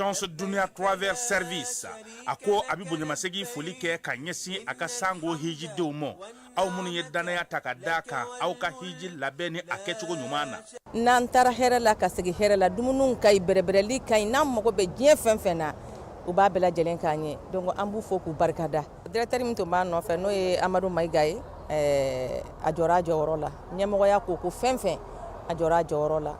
Agence Dunia Travel Service, a ko a bɛ bonyamasegin foli kɛ ka ɲɛsin a ka sango hijidenw ma, aw minnu ye dannaya ta ka da kan aw ka hiji labɛn ni a kɛcogo ɲuman na. N'an taara hɛrɛ la ka segin hɛrɛ la, dumuni ka ɲi, bɛrɛbɛrɛli ka ɲi, n'an mago bɛ diɲɛ fɛn fɛn na, u b'a bɛɛ lajɛlen k'an ye. Donc an b'u fo k'u barikada. Directeur min tun b'a nɔfɛ, n'o ye Amadu Mayiga ye, a jɔra a jɔyɔrɔ la. Ɲɛmɔgɔya ko ko fɛn fɛn, a jɔra a jɔyɔrɔ la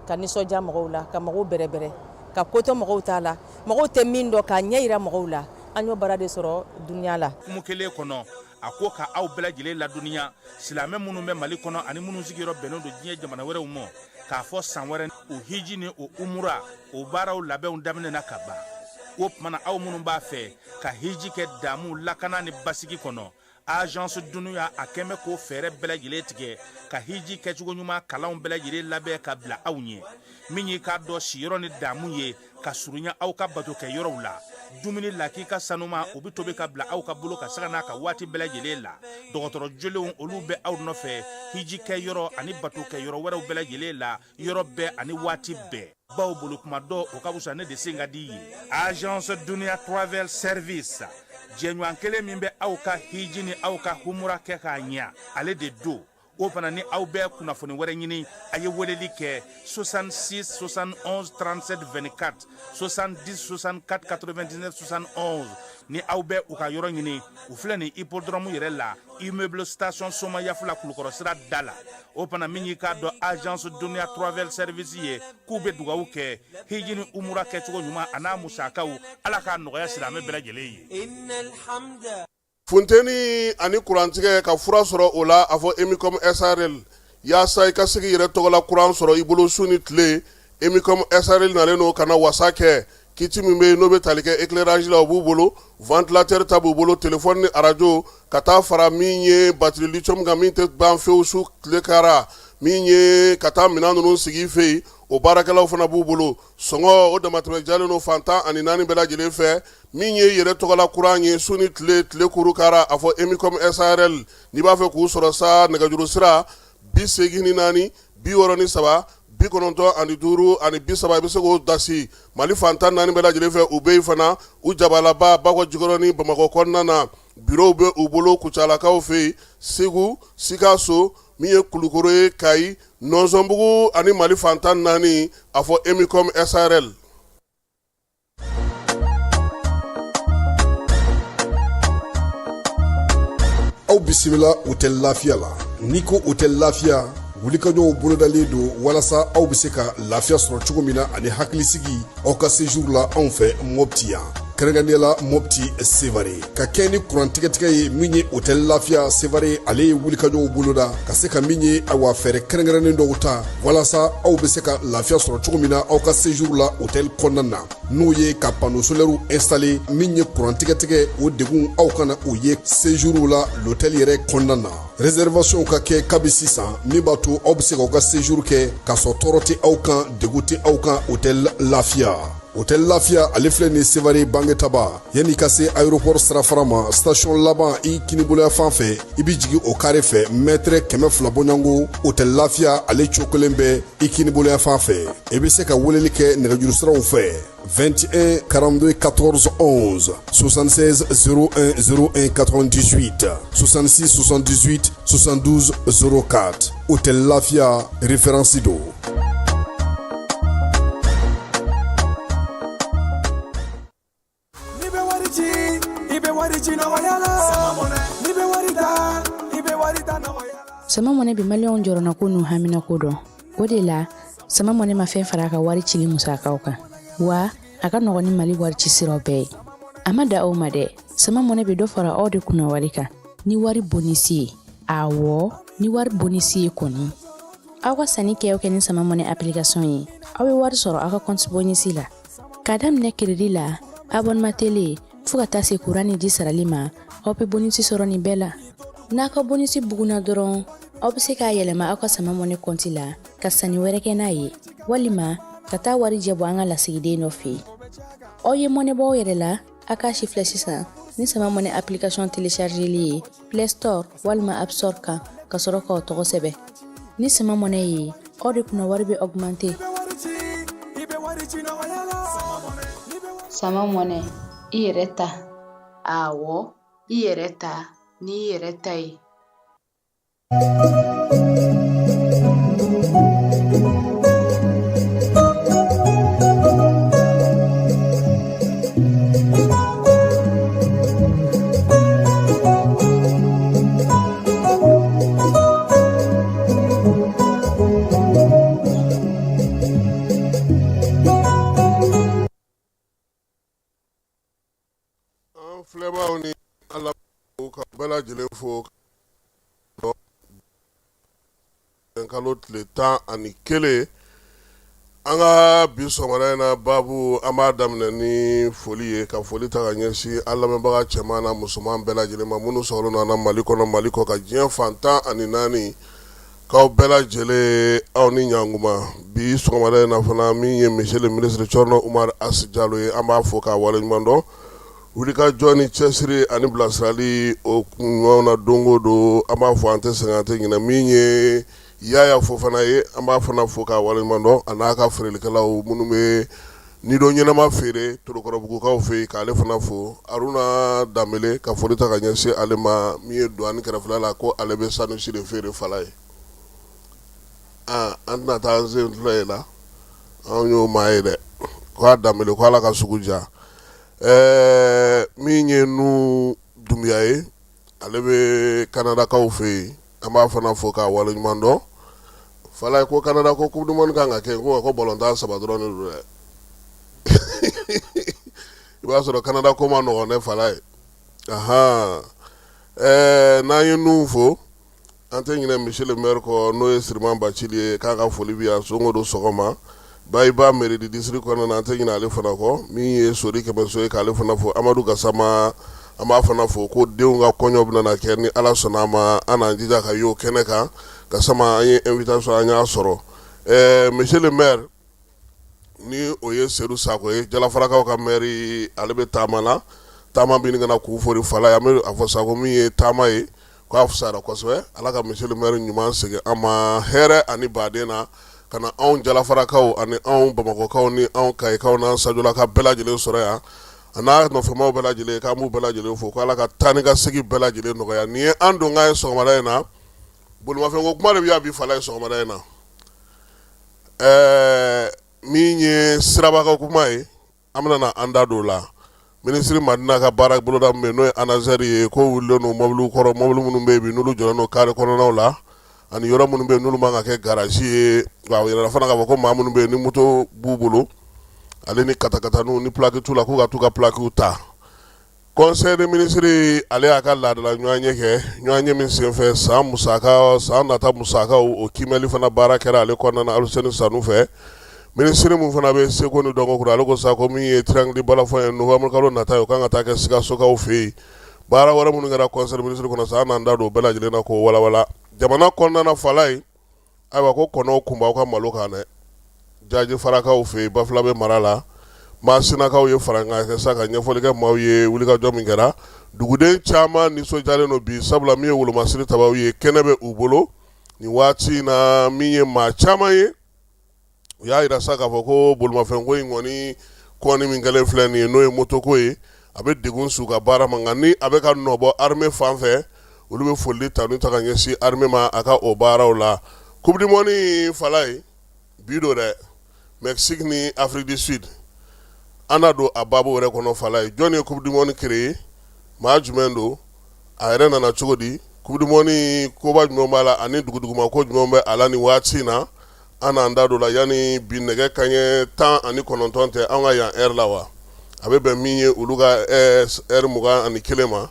ka nisɔndiya mɔgɔw la, ka mɔgɔw bɛrɛbɛrɛ, ka ko to mɔgɔw t'a la, mɔgɔw tɛ min dɔn, k'a ɲɛ yira mɔgɔw la. An y'o baara de sɔrɔ Dunia la. Hukumu kelen kɔnɔ, a ko ka aw bɛɛ lajɛlen ladɔnniya, silamɛ minnu bɛ Mali kɔnɔ ani minnu sigiyɔrɔ bɛnnen don diɲɛ jamana wɛrɛw ma, k'a fɔ san wɛrɛ o hiji ni o umura o baaraw labɛnw daminɛna ka ban. O tuma na, aw minnu b'a fɛ ka hiji kɛ damu, lakana ni basigi kɔnɔ, Agence Dunia a kɛn bɛ k'o fɛɛrɛ bɛɛ lajɛlen tigɛ ka hiji kɛcogo ɲuman kalanw bɛɛ lajɛlen labɛn ka bila aw ɲɛ. Min y'i k'a dɔn siyɔrɔ ni damu ye ka surunya aw ka bato kɛ yɔrɔw la, dumuni lakika sanuma, o bɛ tobi ka bila aw ka bolo ka saga n'a ka waati bɛɛ lajɛlen la. Dɔgɔtɔrɔ jolenw, olu bɛ aw nɔfɛ hiji kɛ yɔrɔ ani bato kɛ yɔrɔ wɛrɛw bɛɛ lajɛlen la, yɔrɔ bɛɛ ani waati bɛɛ. Baw bolo kuma dɔ o ka fisa ne de sen ka di ye. Agence Dunia Travel Service, jɛɲɔgɔn kelen min bɛ aw ka hiji ni aw ka humura kɛ k'a ɲɛ, ale de don. O fana ni aw bɛ kunnafoni wɛrɛ ɲini, a ye weleli kɛ 66 71 37 24, 70 64 99 71. Ni aw bɛ u ka yɔrɔ ɲini, u filɛ nin hippodrome yɛrɛ la, immeuble station Somayafula, Kulukɔrɔ sira da la. O fana min y'i k'a dɔn Agence Dunia Travel Service ye, k'u bɛ dugawu kɛ hiji ni umura kɛcogo ɲuman a n'a musakaw, Ala k'a nɔgɔya silamɛ bɛɛ lajɛlen ye. Funteni ani kurantigɛ ka fura sɔrɔ o la, a fɔ Emicom SARL. Yaasa i ka se k'i yɛrɛ tɔgɔla kuran sɔrɔ i bolo su ni tile, Emicom SARL nalen don ka na wasa kɛ. Kit min bɛ yen n'o bɛ tali kɛ éclairage la, o b'u bolo, ventilateur ta b'u bolo, téléphone ni arajo, ka taa fara min ye batterie lithium kan, min tɛ ban fewu su tile kara, min ye ka taa minɛn ninnu sigi i fɛ yen, o baarakɛlaw fana b'u bolo. Sɔngɔ o damatɛmɛ jalen don fan 14 bɛɛ lajɛlen fɛ. Min ye yɛrɛ tɔgɔla kuran ye su ni tile, tile kuru kara, a fɔ Emicom SARL. N'i b'a fɛ k'u sɔrɔ sa, nɛgɛjuru sira 84 63 95 30, i bɛ se k'o dasi Mali fan 14 bɛɛ lajɛlen fɛ. U bɛ yen fana, u jabalaba Bakɔ Jikɔrɔni Bamakɔ kɔnɔna na, bureau bɛ u bolo Kucalakaw fɛ yen, Segu, Sikaso, min ye Kulukoro ye, Kayi, Nɔnsɔnbugu ani Mali fan 14, a fɔ Emicom SARL. Aw bisimila Hôtel Lafiya la. N'i ko Hôtel Lafiya, wulikajɔw bolodalen don walasa aw bɛ se ka lafiya sɔrɔ cogo min na ani hakilisigi aw ka séjour la anw fɛ Mopti yan, kɛrɛnkɛrɛnnenya la Mopti Sevare. Ka kɛ ni kuran tigɛtigɛ ye, min ye Hôtel Lafiya Sevare, ale ye wulikajɔw boloda ka se ka min ye awa fɛɛrɛ kɛrɛnkɛrɛnnen dɔw ta walasa aw bɛ se ka lafiya sɔrɔ cogo min na aw ka séjour la hôtel kɔnɔna na, n'o ye ka panneau solaire installer. Min ye kuran tigɛtigɛ, o degun aw kana o ye séjour la l'hôtel yɛrɛ kɔnɔna na. Réservation ka kɛ kabi sisan, min b'a to aw bɛ se k'aw ka séjour kɛ k'a sɔrɔ tɔɔrɔ tɛ aw kan, degun tɛ aw kan. Hôtel Lafiya, Hôtel Lafiya, ale filɛ nin Sevare Bangetaba, yanni ka se aéroport sirafara ma, station laban i kiniboloya fan fɛ, i bɛ jigin o carré fɛ, mètre 200 bɔɲɔgɔnko, Hôtel Lafiya ale cokolen bɛ i kiniboloya fan fɛ. I bɛ se ka weleli kɛ nɛgɛjuru siraw fɛ 21 42 14 11, 76 01 01 98, 66 78 72 04. Hôtel Lafiya, référence don. N'i bɛ wari ci, i bɛ wari ci nɔgɔya la. N'i bɛ wari ta, i bɛ wari ta nɔgɔya la. Sama Mɔnɛ bɛ maliyɛnw jɔrɔnako n'u haminako dɔn. O de la, Sama Mɔnɛ ma fɛn fara a ka wari cili musakaw kan, wa a ka nɔgɔn ni Mali wari ci siraw bɛɛ ye. A ma da aw ma dɛ, Sama Mɔnɛ bɛ dɔ fara aw de kunna wari kan ni wari bonisi ye. Awɔ, ni wari bonisi ye kɔni. Aw ka sanni kɛ o kɛ ni Sama Mɔnɛ application ye, aw bɛ wari sɔrɔ aw ka compte bonisi la. K'a daminɛ crédit la, abonnement télé, fo ka taa se kuran ni ji sarali ma, aw bɛ bonisi sɔrɔ nin bɛɛ la. N'a ka bonisi bugunna dɔrɔn, aw bɛ se k'a yɛlɛma aw ka Sama Mɔnɛ kɔnti la ka sanni wɛrɛ kɛ n'a ye, walima ka taa warijɛ bɔ an ka lasigiden dɔ fɛ yen. Aw ye mɔnɛ bɔ aw yɛrɛ la, a k'a si filɛ sisan ni Sama Mɔnɛ application téléchargeli ye Play Store walima App Store kan, ka sɔrɔ k'aw tɔgɔ sɛbɛn. Ni Sama Mɔnɛ ye, aw de kunna wari bɛ augmenter. I bɛ wari ci, i bɛ wari ci nɔgɔya la. Sama mɔnɛ, i yɛrɛ ta. Awɔ, i yɛrɛ ta n'i yɛrɛ ta ye. An filɛbaaw ni an lamɛnbaaw ka bɛɛ lajɛlen fo kalo tile 11 an ka bi sɔgɔmada in na baabu an b'a daminɛ ni foli ye ka foli ta ka ɲɛsin an lamɛnbaga cɛman n'a musoman bɛɛ lajɛlen ma minnu sɔgɔlen don an na Mali kɔnɔ Mali kɔkan diɲɛ fan 14 k'aw bɛɛ lajɛlen aw ni ɲankuma bi sɔgɔmada in na fana min ye monsieur le ministre Cɔrɔnɔ Umaru Asi Jalo ye an b'a fo k'a waleɲuman dɔn wulikajɔ ni cɛsiri ani bilasirali o ɲumanw na don o don an b'a fɔ an tɛ sɛgɛn an tɛ ɲinɛ min ye Yaya Fofana ye an b'a fana fo k'a waleɲuman dɔn a n'a ka feerelikɛlaw minnu bɛ nidon ɲɛnama feere Torokɔrɔbugukaw fɛ yen k'ale fana fo Haruna Danbele ka foli ta ka ɲɛsin ale ma min ye douane kɛrɛfɛla la ko ale bɛ sandwich de feere Falaye an tɛna taa an sen filɛ yen la anw y'o maa ye dɛ ko a Danbele ko Ala ka sugu diya ɛɛ min ye nu Dunbiya ye ale bɛ Kanadakaw fɛ yen an b'a fana fo k'a waleɲuman dɔn Falaye ko Kanada ko coupe du monde kan ka kɛ ko ko balontan saba dɔrɔn de don dɛ i b'a sɔrɔ Kanada ko man nɔgɔn dɛ Falaye ahan ɛɛ n'an ye nu fo an tɛ ɲinɛ monsieur le maire kɔ n'o ye Siriman Bacili ye k'a ka foli bɛ yan don o don sɔgɔma Bayiba mairie du district kɔnɔna na an tɛ ɲinɛ ale fana kɔ min ye Sori Kɛmɛso ye k'ale fana fo Amadu Gasama an b'a fana fo ko denw ka kɔɲɔ bɛna na kɛ ni Ala sɔnna a ma an n'an jija ka y'o kɛnɛ kan Gasama an ye invitation an y'a sɔrɔ ɛɛ monsieur le maire ni o ye Sedu Sako ye Jalafarakaw ka maire ale bɛ taama na taama bɛ ɲini ka na k'u fori Falaye an bɛ a fɔ sa ko min ye taama ye k'a fisayara kosɛbɛ Ala ka monsieur le maire ɲuman segin an ma hɛrɛ ani baden na ka na anw Jalafarakaw ani anw Bamakɔkaw ni anw Kayikaw n'an Sajolaka bɛɛ lajɛlen sɔrɔ yan a n'a nɔfɛmaw bɛɛ lajɛlen k'an b'u bɛɛ lajɛlen fo ko Ala ka taa ni ka segin bɛɛ lajɛlen nɔgɔya nin ye an donkan ye sɔgɔmada in na bolimafɛnko kuma de bɛ yan bi Falaye sɔgɔmada in na ɛɛ min ye sirabako kuma ye an bɛna na an da don o la minisiri Madina ka baara boloda min bɛ yen n'o ye ANASER ye ko wulilen don mɔbiliw kɔrɔ mɔbili minnu bɛ yen bi n'olu jɔlen don kare kɔnɔnaw la ani yɔrɔ minnu bɛ yen n'olu man ka kɛ garage ye wa a yirala fana k'a fɔ ko maa minnu bɛ yen ni moto b'u bolo ale ni katakataniw ni plaque t'u la k'u ka t'u ka plaquew ta Conseil des ministres ale y'a ka laadala ɲɔgɔnye kɛ ɲɔgɔnye min senfɛ san musaka san nata musakaw o kiimɛli fana baara kɛra ale kɔnɔna na Aluseni Sanu fɛ minisiri min fana bɛ seko ni dɔnko kunna ale ko sa ko min ye triangle balafon ye novembre kalo nata ye o kan ka taa kɛ Sikasokaw fɛ yen baara wɛrɛ minnu kɛra conseil des ministres kɔnɔ sa an n'an da don o bɛɛ lajɛlen na k'o walawala jamana kɔnɔna na Falaye Ayiwa ko kɔnɔw kun b'aw ka malo kan dɛ jaji farakaw fɛ yen Bafulabɛ mara la Masinakaw ye farankan kɛ sa ka ɲɛfɔli kɛ maaw ye wulikajɔ min kɛra duguden caman nisɔndiyalen don bi sabula min ye wolomasiri tabaw ye kɛnɛ bɛ u bolo nin waati in na min ye maa caman ye u y'a jira sa k'a fɔ ko bolimafɛnko in kɔni kɔni min kɛlen filɛ nin ye n'o ye motoko ye a bɛ degun s'u ka baara ma nka ni a bɛ ka nɔbɔ armée fan fɛ olu bɛ foli tanu ta ka ɲɛsin armée ma a ka o baaraw la coupe du monde Falaye bi don dɛ Mexique ni Afrique du Sud an na don a baabu yɛrɛ kɔnɔ Falaye jɔn ye coupe du monde créer maa jumɛn don a yɛrɛ nana cogo di coupe du monde koba jumɛn b'a la ani duguduguma ko jumɛn bɛ a la nin waati in na an n'an da don la yanni bi nɛgɛ kanɲɛ 19 tɛ an ka yan heure la wa a bɛ bɛn min ye olu ka heure 21 ma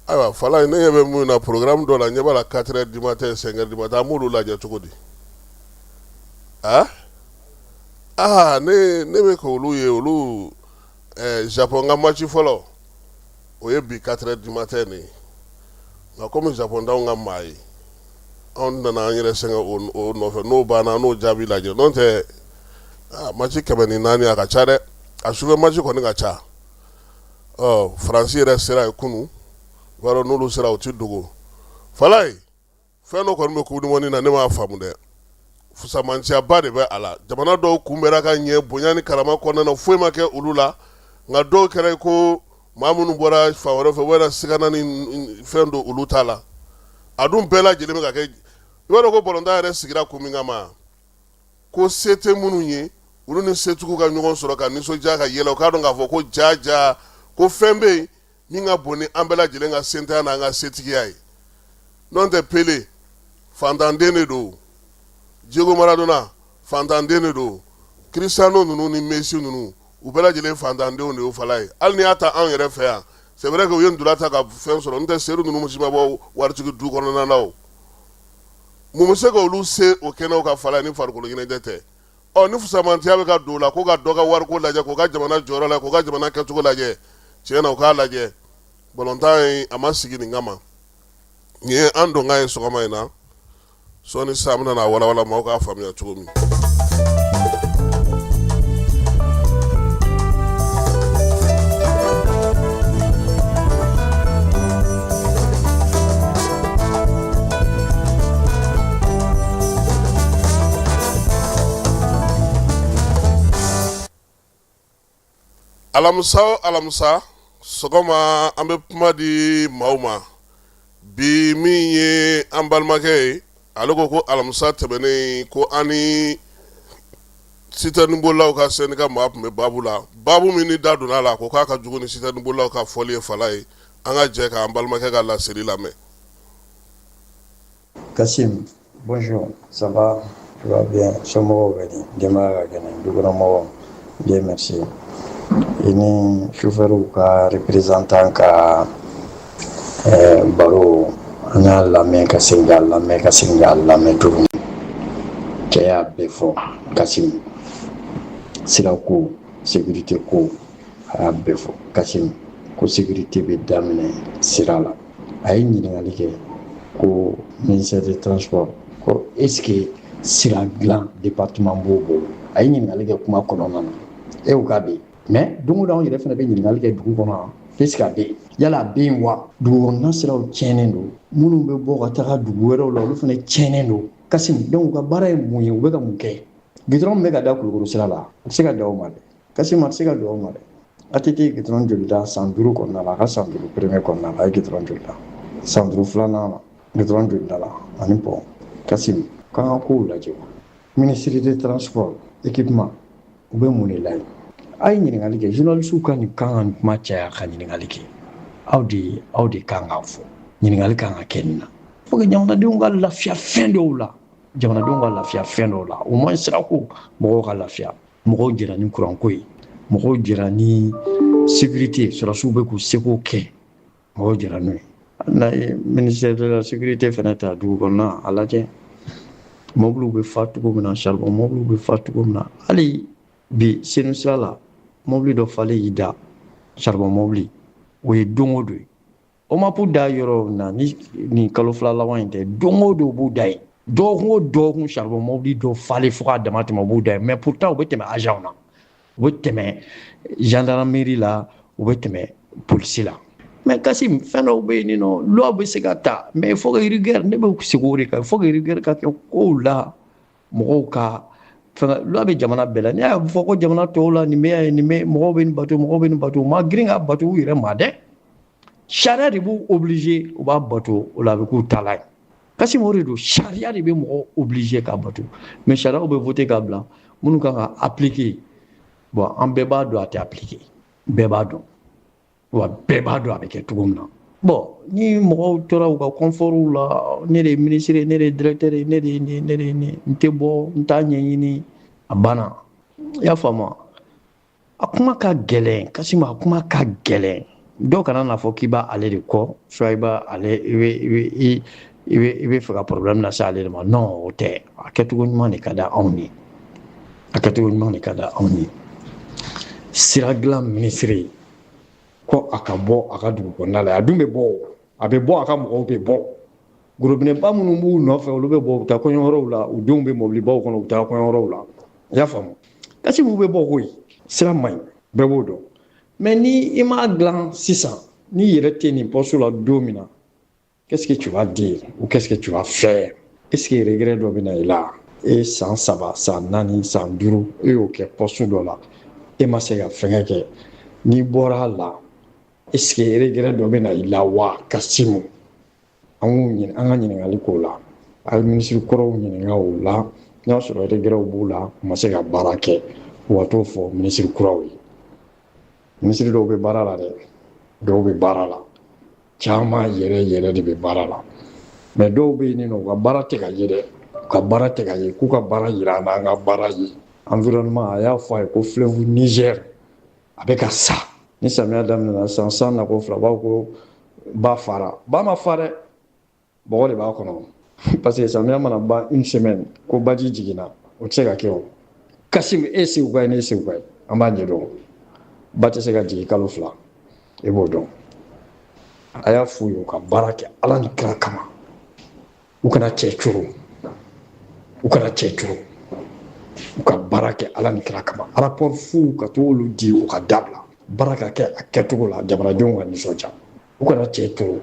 ayiwa Falaye ne ɲɛ bɛ mun na programme dɔ la ɲɛ b'a la 4 heures du matin 5 heures du matin an b'olu lajɛ cogo di aa aa ne bɛ k'olu ye olu Japon ka match fɔlɔ o ye bi 4 heures du matin de ye nka komi Japon t'anw ka maa ye anw nana an yɛrɛ sɛgɛn o nɔfɛ n'o banna n'o jaabi lajɛ n'o tɛ match 104 a ka ca dɛ a sufɛ match kɔni ka ca ɔ Faransi yɛrɛ sera yen kunun i b'a dɔn n'olu sera u ti dogo Falaye fɛn dɔ kɔni bɛ coupe du monde na ne m'a faamu dɛ fusamanciyaba de bɛ a la jamana dɔw kunbɛra ka ɲɛ bonya ni karama kɔnɔna na foyi ma kɛ olu la Nka dɔw kɛra ko maa minnu bɔra fan wɛrɛ fɛ, u bɛ na sigana ni fɛn don olu ta la. A dun bɛɛ lajɛlen bɛ ka kɛ. I b'a dɔn ko balontan yɛrɛ sigira kun min kama, ko se tɛ minnu ye, olu ni setigiw ka ɲɔgɔn sɔrɔ ka nisɔndiya, ka yɛlɛ, u k'a dɔn k'a fɔ ko ja ja ko fɛn bɛ yen min ka bon ni an bɛɛ lajɛlen ka sentanya n'an ka setigiya ye. N'o tɛ, Pele fantanden de don, Diego Maradona fantanden de don, Cristiano ninnu ni Messi ninnu, u bɛɛ lajɛlen fantandenw de y'o fala ye. Hali n'i y'a ta anw yɛrɛ fɛ yan, c'est vrai que u ye ntola ta ka fɛn sɔrɔ, n'o tɛ Seyidu ninnu si ma bɔ waritigi du kɔnɔna na. O mun bɛ se ka olu se o kɛnɛw ka fala ni farikolo ɲɛnajɛ tɛ? Ɔ, ni fusamantiya bɛ ka don o la, ko ka dɔ ka wariko lajɛ, k'o ka jamana jɔyɔrɔ lajɛ, k'o ka jamana kɛcogo lajɛ, tiɲɛ na, u k'a lajɛ. Balontan in, a ma sigi nin kama. Nin ye an donkan ye sɔgɔma in na. Sɔɔni sisan, an bɛna n'a walawala maaw k'a faamuya cogo min. Alamisa o alamisa sɔgɔma, an bɛ kuma di maaw ma. Bi, min ye an balimakɛ ye, ale ko ko alamisa tɛmɛnen, ko an ni sitɛrɛnibolilaw ka syndicat maa tun bɛ baabu la, baabu min ni da donna a la, ko k'a ka jugu ni sitɛrɛnibolilaw ka fɔli ye fala ye. An ka jɛ k'an balimakɛ ka laseli lamɛn. Kassim, bonjour, ça va? Tu vas bien? Somɔgɔw bɛ di? Denbaya ka kɛnɛ? Dukɔnɔmɔgɔw? Bien, merci. I ni chauffeur ka représentant ka baro, an y'a lamɛn ka segin k'a lamɛn ka segin k'a lamɛn tuguni. Cɛ y'a bɛɛ fɔ Kassim. Sirako, sécurité ko, a y'a bɛɛ fɔ Kassim. Ko sécurité bɛ daminɛ sira la. A ye ɲininkali kɛ ko ministère des transports, ko est ce que sira dilan département b'o bolo? A ye ɲininkali kɛ kuma kɔnɔna na. E ko k'a bɛ yen, mais don o don, anw yɛrɛ fana bɛ ɲininkali kɛ dugu kɔnɔ, est ce que a bɛ yen? Yala a bɛ yen wa? Dugu kɔnɔna siraw tiɲɛnen don, minnu bɛ bɔ ka taga dugu wɛrɛw la, olu fana tiɲɛnen don Kasim. Donc u ka baara ye mun ye? U bɛ ka mun kɛ? Gidɔrɔn min bɛ ka da Kulukoro sira la, a tɛ se ka da o ma dɛ Kasim, a tɛ se ka da o ma dɛ. ATT ye gidɔrɔn joli da san 5 kɔnɔna la? A ka san 5 premier kɔnɔna la, a ye gidɔrɔn joli da? San 5 filanan na, gidɔrɔn joli da la ani pɔn? Kasim, k'an ka kow lajɛ. Ministre de transport, équipement, u bɛ mun de la yen? A ye ɲininkali kɛ. Journalistes ka nin kan ka nin kuma caya ka ɲininkali kɛ. Aw de kan k'a fɔ. Ɲininkali kan ka kɛ nin na faut que jamanadenw ka lafiya fɛn dɔw la, jamanadenw ka lafiya fɛn dɔw la, au moins sirako, mɔgɔw ka lafiya. Mɔgɔw jɛra ni kuranko ye, mɔgɔw jɛra ni sécurité, sɔrɔdasiw bɛ k'u seko kɛ, mɔgɔw jɛra n'o ye. N'a ye ministère de la sécurité fana ta, dugu kɔnɔna a lajɛ, mɔbiliw bɛ fa cogo min na, charbon mɔbiliw bɛ fa cogo min na. Hali bi, Senu sira la, mɔbili dɔ falen y'i da, charbon mɔbili. O ye don o don ye. O ma da yɔrɔ na ni nin kalo 2 laban in tɛ, don o don u b'u da yen. Dɔgɔkun o dɔgɔkun, charbon mɔbili dɔ falen fo k'a dama tɛmɛ, u b'u da yen. Mais pourtant u bɛ tɛmɛ agent na, u bɛ tɛmɛ gendarmerie la, u bɛ tɛmɛ polisi la. Mais Kasim, fɛn dɔw bɛ yen nɔ, loi bɛ se ka ta, mais il faut que rigueur, ne bɛ segin o de kan, il faut que rigueur ka kɛ kow la. Mɔgɔw ka fɛn, loi bɛ jamana bɛɛ la. N'i y'a fɔ ko jamana tɔw la, nin bɛ yan, nin bɛ, mɔgɔw bɛ nin bato, mɔgɔw bɛ nin bato, u ma girin ka bato u yɛrɛ ma dɛ. Sariya de b'u obligé, u b'a bato, o la a bɛ k'u taalan ye. Kasim, o de don, sariya de bɛ mɔgɔw obligé k'a bato. Mais sariyaw bɛ voté ka bila, minnu kan ka appliquer, bon, an bɛɛ b'a dɔn a tɛ appliquer, bɛɛ b'a dɔn wa, bɛɛ b'a dɔn a bɛ kɛ cogo min na. Bon, ni mɔgɔw tora u ka confort la, ne de ye ministre ye, ne de ye directeur ye, ne de ye nin, ne de ye nin, n tɛ bɔ, n t'a ɲɛɲini, a banna. I y'a faamu? A kuma ka gɛlɛn Kasim, a kuma ka gɛlɛn. Dɔw kana n'a fɔ k'i b'a ale de kɔ, soit i b'a ale, i bɛ fɛ ka problème lase ale de ma. Non, o tɛ. A kɛcogo ɲuman de ka di anw ye, a kɛcogo ɲuman de ka di anw ye. Sira dilan ministre ko a ka bɔ a ka dugu kɔnɔna la, a dun bɛ bɔ, a bɛ bɔ, a ka mɔgɔw bɛ bɔ, gorobinɛba minnu b'u nɔfɛ, olu bɛ bɔ, u bɛ taa kɔɲɔyɔrɔw la, u denw bɛ mɔbilibaw kɔnɔ, u bɛ taa kɔɲɔyɔrɔw la. I y'a faamu Kasim? U bɛ bɔ koyi. Sira man ɲi, bɛɛ b'o dɔn. Mais ni i m'a dilan sisan, n'i yɛrɛ tɛ nin poste la don min na, qu'est-ce que tu vas dire ou qu'est-ce que tu vas faire? Est-ce que regret dɔ bɛ na i la? E san 3, san 4, san 5, e y'o kɛ poste dɔ la, e ma se ka fɛngɛ kɛ. N'i bɔra a la, est ce que regret dɔ bɛ na i la wa, Kasimu? An k'u ɲini, an ka ɲininkali k'o la. A ye minisiri kɔrɔw ɲininka o la, n'a sɔrɔ regretw b'u la, u ma se ka baara kɛ, u ka t'o fɔ minisiri kuraw ye. Minisiri dɔw bɛ baara la dɛ, dɔw bɛ baara la, caman yɛrɛ yɛrɛ de bɛ baara la, mais dɔw bɛ yen nɔ, u ka baara tɛ ka ye dɛ, u ka baara tɛ ka ye. K'u ka baara yira an na, an ka baara ye. Environnement, a y'a fɔ a ye ko fleuve Niger a bɛ ka sa. Ni samiya daminɛna san, san nako fila, b'a ko ba fara. Ba ma fa dɛ, bɔgɔ de b'a kɔnɔ, parce que samiya mana ban une semaine, ko baji jiginna, o tɛ se ka kɛ. O Kasim, e Seguka ye, ne ye Seguka ye, an b'a ɲɛdɔn. Ba tɛ se ka jigin kalo 2, e b'o dɔn. A y'a f'u ye, u ka baara kɛ Ala ni kira kama, u kana cɛ coro, u kana cɛ coro, u ka baara kɛ Ala ni kira kama. Rapport fu ka t'olu di, u ka dabila. Baara ka kɛ a kɛcogo la, jamanadenw ka nisɔndiya, u kana cɛ toro.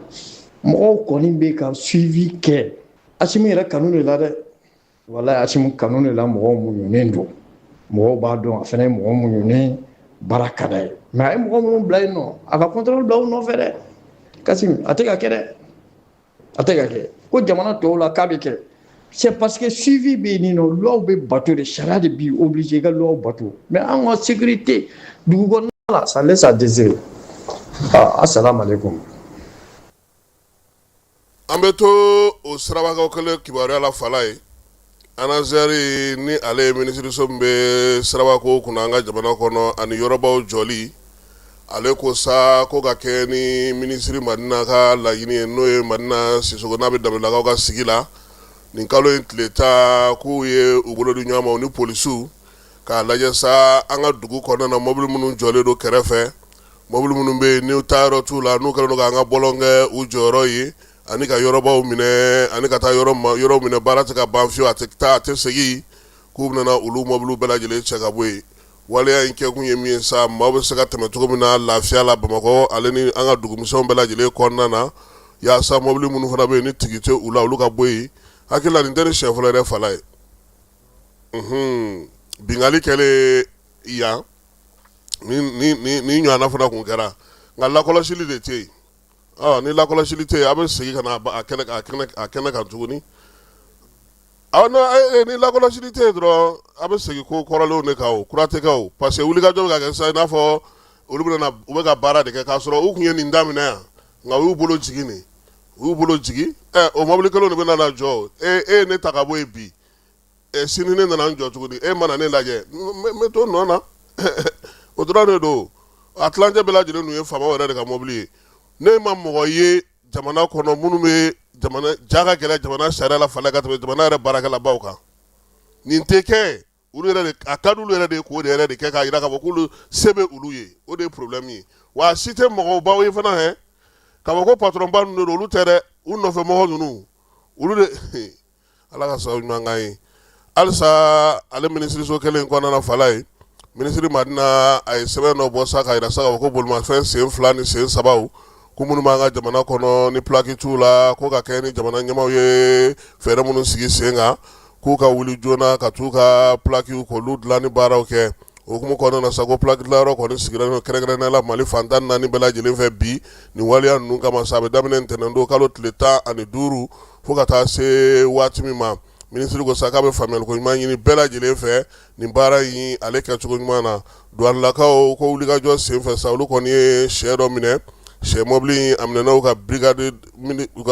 Mɔgɔw kɔni bɛ ka suivi kɛ Asimi yɛrɛ kanu de la dɛ. Walayi, Asimi kanu de la, mɔgɔw muɲunen don. Mɔgɔw b'a dɔn a fana ye mɔgɔ muɲunen, baara ka d'a ye, mais a ye mɔgɔ minnu bila yen nɔ, a ka contrôle bila u nɔfɛ dɛ. Kasimi, a tɛ ka kɛ dɛ, a tɛ ka kɛ. Ko jamana tɔw la k'a bɛ kɛ, c'est parce que suivi bɛ yen nɔ, loi bɛ bato de, sariya de b'i obligé i ka loi bato. Mais an ka sécurité dugu kɔnɔna la, ça laisse à désirer. Ah, assalamu alaikum. An bɛ to o sirabakaw kelen kibaruya la. Fala ye ANASER, ni ale ye minisiriso min bɛ sirabako kunna an ka jamana kɔnɔ ani yɔrɔbaw jɔli, ale ko sa ko ka kɛ ni minisiri Madina ka laɲini ye, n'o ye Madina Sisoko, n'a bɛ Danbelelakaw ka sigi la nin kalo in tile 10, k'u ye u bolo di ɲɔgɔn ma, u ni polisiw, k'a lajɛ sa an ka dugu kɔnɔna na, mobili minnu jɔlen don kɛrɛfɛ, mobili minnu bɛ yen n'u taayɔrɔ t'u la, n'u kɛlen don k'an ka bɔlɔn kɛ u jɔyɔrɔ ye, ani ka yɔrɔbaw minɛ, ani ka taa yɔrɔ minɛ, baara tɛ ka ban fiyewu, a tɛ taa a tɛ segin, k'u bɛna olu mɔbiliw bɛɛ lajɛlen cɛ ka bɔ yen. Waleya in kɛkun ye min ye sa, maaw bɛ se ka tɛmɛ cogo min na lafiya la Bamakɔ ale ni an ka dugumisɛnw bɛɛ lajɛlen kɔnɔna na, yaasa mɔbili minnu fana bɛ yen ni tigi tɛ u la, olu ka bɔ yen. Hakili la nin tɛ ni siɲɛ fɔlɔ yɛrɛ fala ye. Binkanni kɛlen yan ni ɲɔgɔnna fana kun kɛra, nka lakɔlɔsili de tɛ yen. Ni lakɔlɔsili tɛ yen, a bɛ segin ka na a kɛnɛ kan tuguni. Ni lakɔlɔsili tɛ yen dɔrɔn, a bɛ segin ko kɔrɔlenw de kan, o kura tɛ kɛ o, parce que wulikajɔ bɛ ka kɛ sisan i n'a fɔ olu bɛna u bɛ ka baara de kɛ, k'a sɔrɔ u tun ye nin daminɛ yan, nka u y'u bolo jigin nin, u y'u bolo jigin. O mobili kelenw de bɛ na jɔ. E ye ne ta ka bɔ yen bi, sini ne nana n jɔ tuguni, e ma na ne lajɛ, n bɛ to nɔ na. O dɔrɔn de don. A tilancɛ bɛɛ lajɛlen ninnu ye faamaw yɛrɛ de ka mobili ye. Ne ma mɔgɔ ye jamana kɔnɔ minnu bɛ jamana ja ka gɛlɛn jamana sariya la falen ka tɛmɛ jamana yɛrɛ baarakɛlabaw kan. Nin tɛ kɛ olu yɛrɛ de, a ka di olu yɛrɛ de ye k'o de yɛrɛ de kɛ k'a jira k'a fɔ k'olu se bɛ olu ye. O de ye problème ye. Wa a si tɛ mɔgɔbaw ye fana hɛ, k'a fɔ ko patron ba ninnu de don, olu tɛ dɛ, u nɔfɛ mɔgɔ ninnu, olu de. Ala ka sababu ɲuman k'an ye. Halisa ale minisiriso kelen kɔnɔna, fala ye minisiri Madina, a ye sɛbɛn dɔ bɔ sa k'a jira sa k'a fɔ ko bolimafɛn sen 2 ni sen 3 ko minnu b'an ka jamana kɔnɔ ni plaque t'u la, ko ka kɛ ni jamana ɲɛmaaw ye fɛɛrɛ minnu sigi sen kan, k'u ka wuli joona ka t'u ka plaquew k'olu dilan ni baaraw kɛ. O hukumu kɔnɔna na sa, ko plaque dilanyɔrɔ kɔni sigira kɛrɛnkɛrɛnnenya la Mali fan 14 bɛɛ lajɛlen fɛ bi nin waleya ninnu kama sa. A bɛ daminɛ ntɛnɛndon kalo tile 15 fo ka taa se waati min ma. Minisiri ko sa k'a bɛ faamuyaliko ɲuman ɲini bɛɛ lajɛlen fɛ nin baara in ale kɛcogo ɲuman na. Duwanilakaw ko wulikajɔ senfɛ sa, olu kɔni ye sɛ dɔ minɛ, sɛ mɔbili a minɛna u ka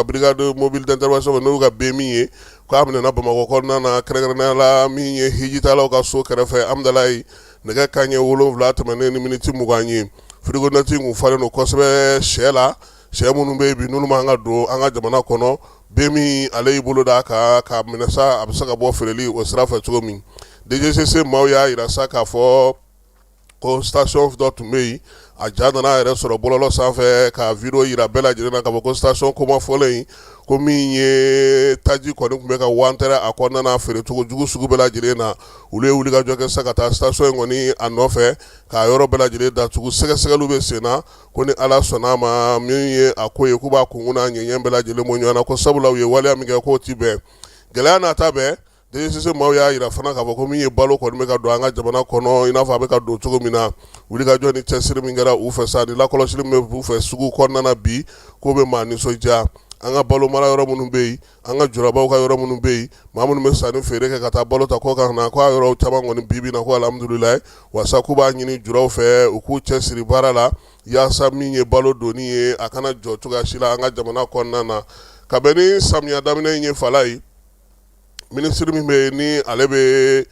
brigade mobile d'intervention fɛ, n'o ka BMI ye, k'a minɛna Bamakɔ kɔnɔna na, kɛrɛnkɛrɛnnenya la min ye hijitalaw ka so kɛrɛfɛ Amudalayi, nɛgɛ kanɲɛ 7 tɛmɛnen ni miniti 20 ye. Fourgonnette kun falen don kosɛbɛ sɛ la, sɛ minnu bɛ yen bi n'olu man ka don an ka jamana kɔnɔ. BMI ale y'i bolo d'a kan k'a minɛ sa, a bɛ se ka bɔ feereli o sira fɛ cogo min. DGCC maaw y'a jira sa k'a fɔ ko station dɔ tun bɛ yen, a ja nana a yɛrɛ sɔrɔ bɔlɔlɔ sanfɛ ka video jira bɛɛ lajɛlen na k'a fɔ ko station komafɔlen in, ko min ye taji kɔni tun bɛ ka wantɛrɛ a kɔnɔna na feerecogo jugu sugu bɛɛ lajɛlen na. Olu ye wulikajɔ kɛ sa ka taa station in kɔni a nɔfɛ k'a yɔrɔ bɛɛ lajɛlen datugu. Sɛgɛsɛgɛliw bɛ sen na, ko ni Ala sɔnna a ma, min ye a ko ye, k'u b'a kunkun n'a ɲɛɲɛ bɛɛ lajɛlen bɔ ɲɔgɔn na, ko sabula u ye waleya min kɛ k'o ti bɛn. Gɛlɛya n'a ta bɛɛ. DGCC maaw y'a jira fana k'a fɔ ko min ye balo kɔni bɛ ka don an ka jamana kɔnɔ i n'a fɔ a bɛ ka don cogo min na, wulikajɔ ni cɛsiri min kɛra u fɛ sa ni lakɔlɔsili min bɛ u fɛ sugu kɔnɔna na bi, k'o bɛ maa nisɔndiya. An ka balo mara yɔrɔ minnu bɛ yen, an ka jurabaw ka yɔrɔ minnu bɛ yen, maa minnu bɛ sanni feere kɛ ka taa balo ta kɔkan ka na, k'a yɔrɔ caman kɔni bi bi in na ko alihamudulilayi, wa sa k'u b'a ɲini juraw fɛ u k'u cɛsiri baara la yaasa min ye balo donni ye a kana jɔ cogoya si la an ka jamana kɔnɔna na. Ka bɛn ni samiya daminɛ in ye Falayi, minisiri min bɛ yen ni ale bɛ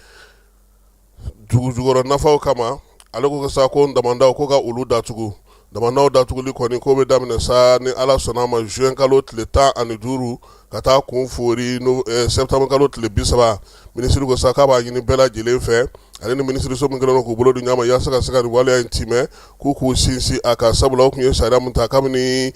dugu jukɔrɔ nafaw kama, ale ko sa ko damandaw ko ka olu datugu. Damandaw datuguli kɔni ko bɛ daminɛ sa ni Ala sɔnna a ma juin kalo tile 15 ka taa kun foori septembre kalo tile 30. Minisiri ko sa k'a b'a ɲini bɛɛ lajɛlen fɛ, ale ni minisiriso min kɛlen don k'u bolo di ɲɔgɔn ma yaasa ka se ka nin waleya in timɛ, k'u k'u sinsin a kan, sabula u tun ye sariya min ta kabini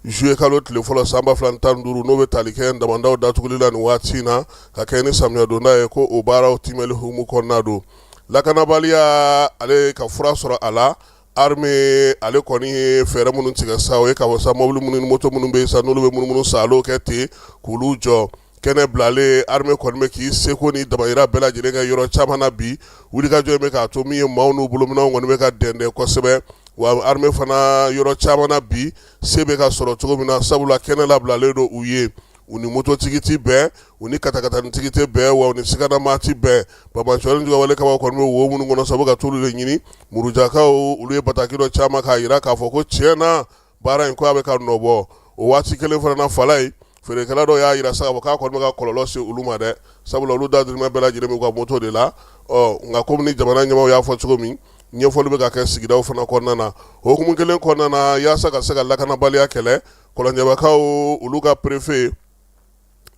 juillet kalo tile fɔlɔ san 2015, n'o bɛ tali kɛ damandaw datuguli la nin waati in na ka kɛ ni samiya donda ye, ko o baaraw timɛli hukumu kɔnɔna don. Lakanabaliya, ale ka fura sɔrɔ a la, armée ale kɔni ye fɛɛrɛ minnu tigɛ sa, o ye k'a fɔ sa mobili minnu ni moto minnu bɛ yen sa, n'olu bɛ munumunu saalo kɛ ten k'olu jɔ kɛnɛ bilalen. Armée kɔni bɛ k'i seko ni damayira bɛɛ lajɛlen kɛ yɔrɔ caman na bi. Wulikajɔ in bɛ k'a to min ye maaw n'u bolominɛnw kɔni bɛ ka dɛndɛn kosɛbɛ, wa armée fana yɔrɔ caman na bi se bɛ ka sɔrɔ cogo min na, sabula kɛnɛ labilalen don u ye. U ni mototigi tɛ bɛn, u ni katakatanitigi tɛ bɛn, wa u ni siganamaa tɛ bɛn. Banbaanciwale juguyawale kama kɔni bɛ wo minnu kɔnɔ sa, u bɛ ka t'olu de ɲini. Murujakaw olu ye bataki dɔ ci a ma k'a jira k'a fɔ ko tiɲɛ na baara in ko a bɛ ka nɔ bɔ. O waati kelen fana na, Falayi, feerekɛla dɔw y'a jira sa k'a fɔ k'a kɔni bɛ ka kɔlɔlɔ se olu ma dɛ, sabula olu dahirimɛ bɛɛ lajɛlen b'u ka moto de la. Ɔ nka komi ni jamana ɲɛmaaw y'a fɔ cogo min, ɲɛfɔli bɛ ka kɛ sigidaw fana kɔnɔna na. O hukumu kelen kɔnɔna na, yaasa ka se ka lakanabaliya kɛlɛ, Kɔlɔnjɛbakaw olu ka préfet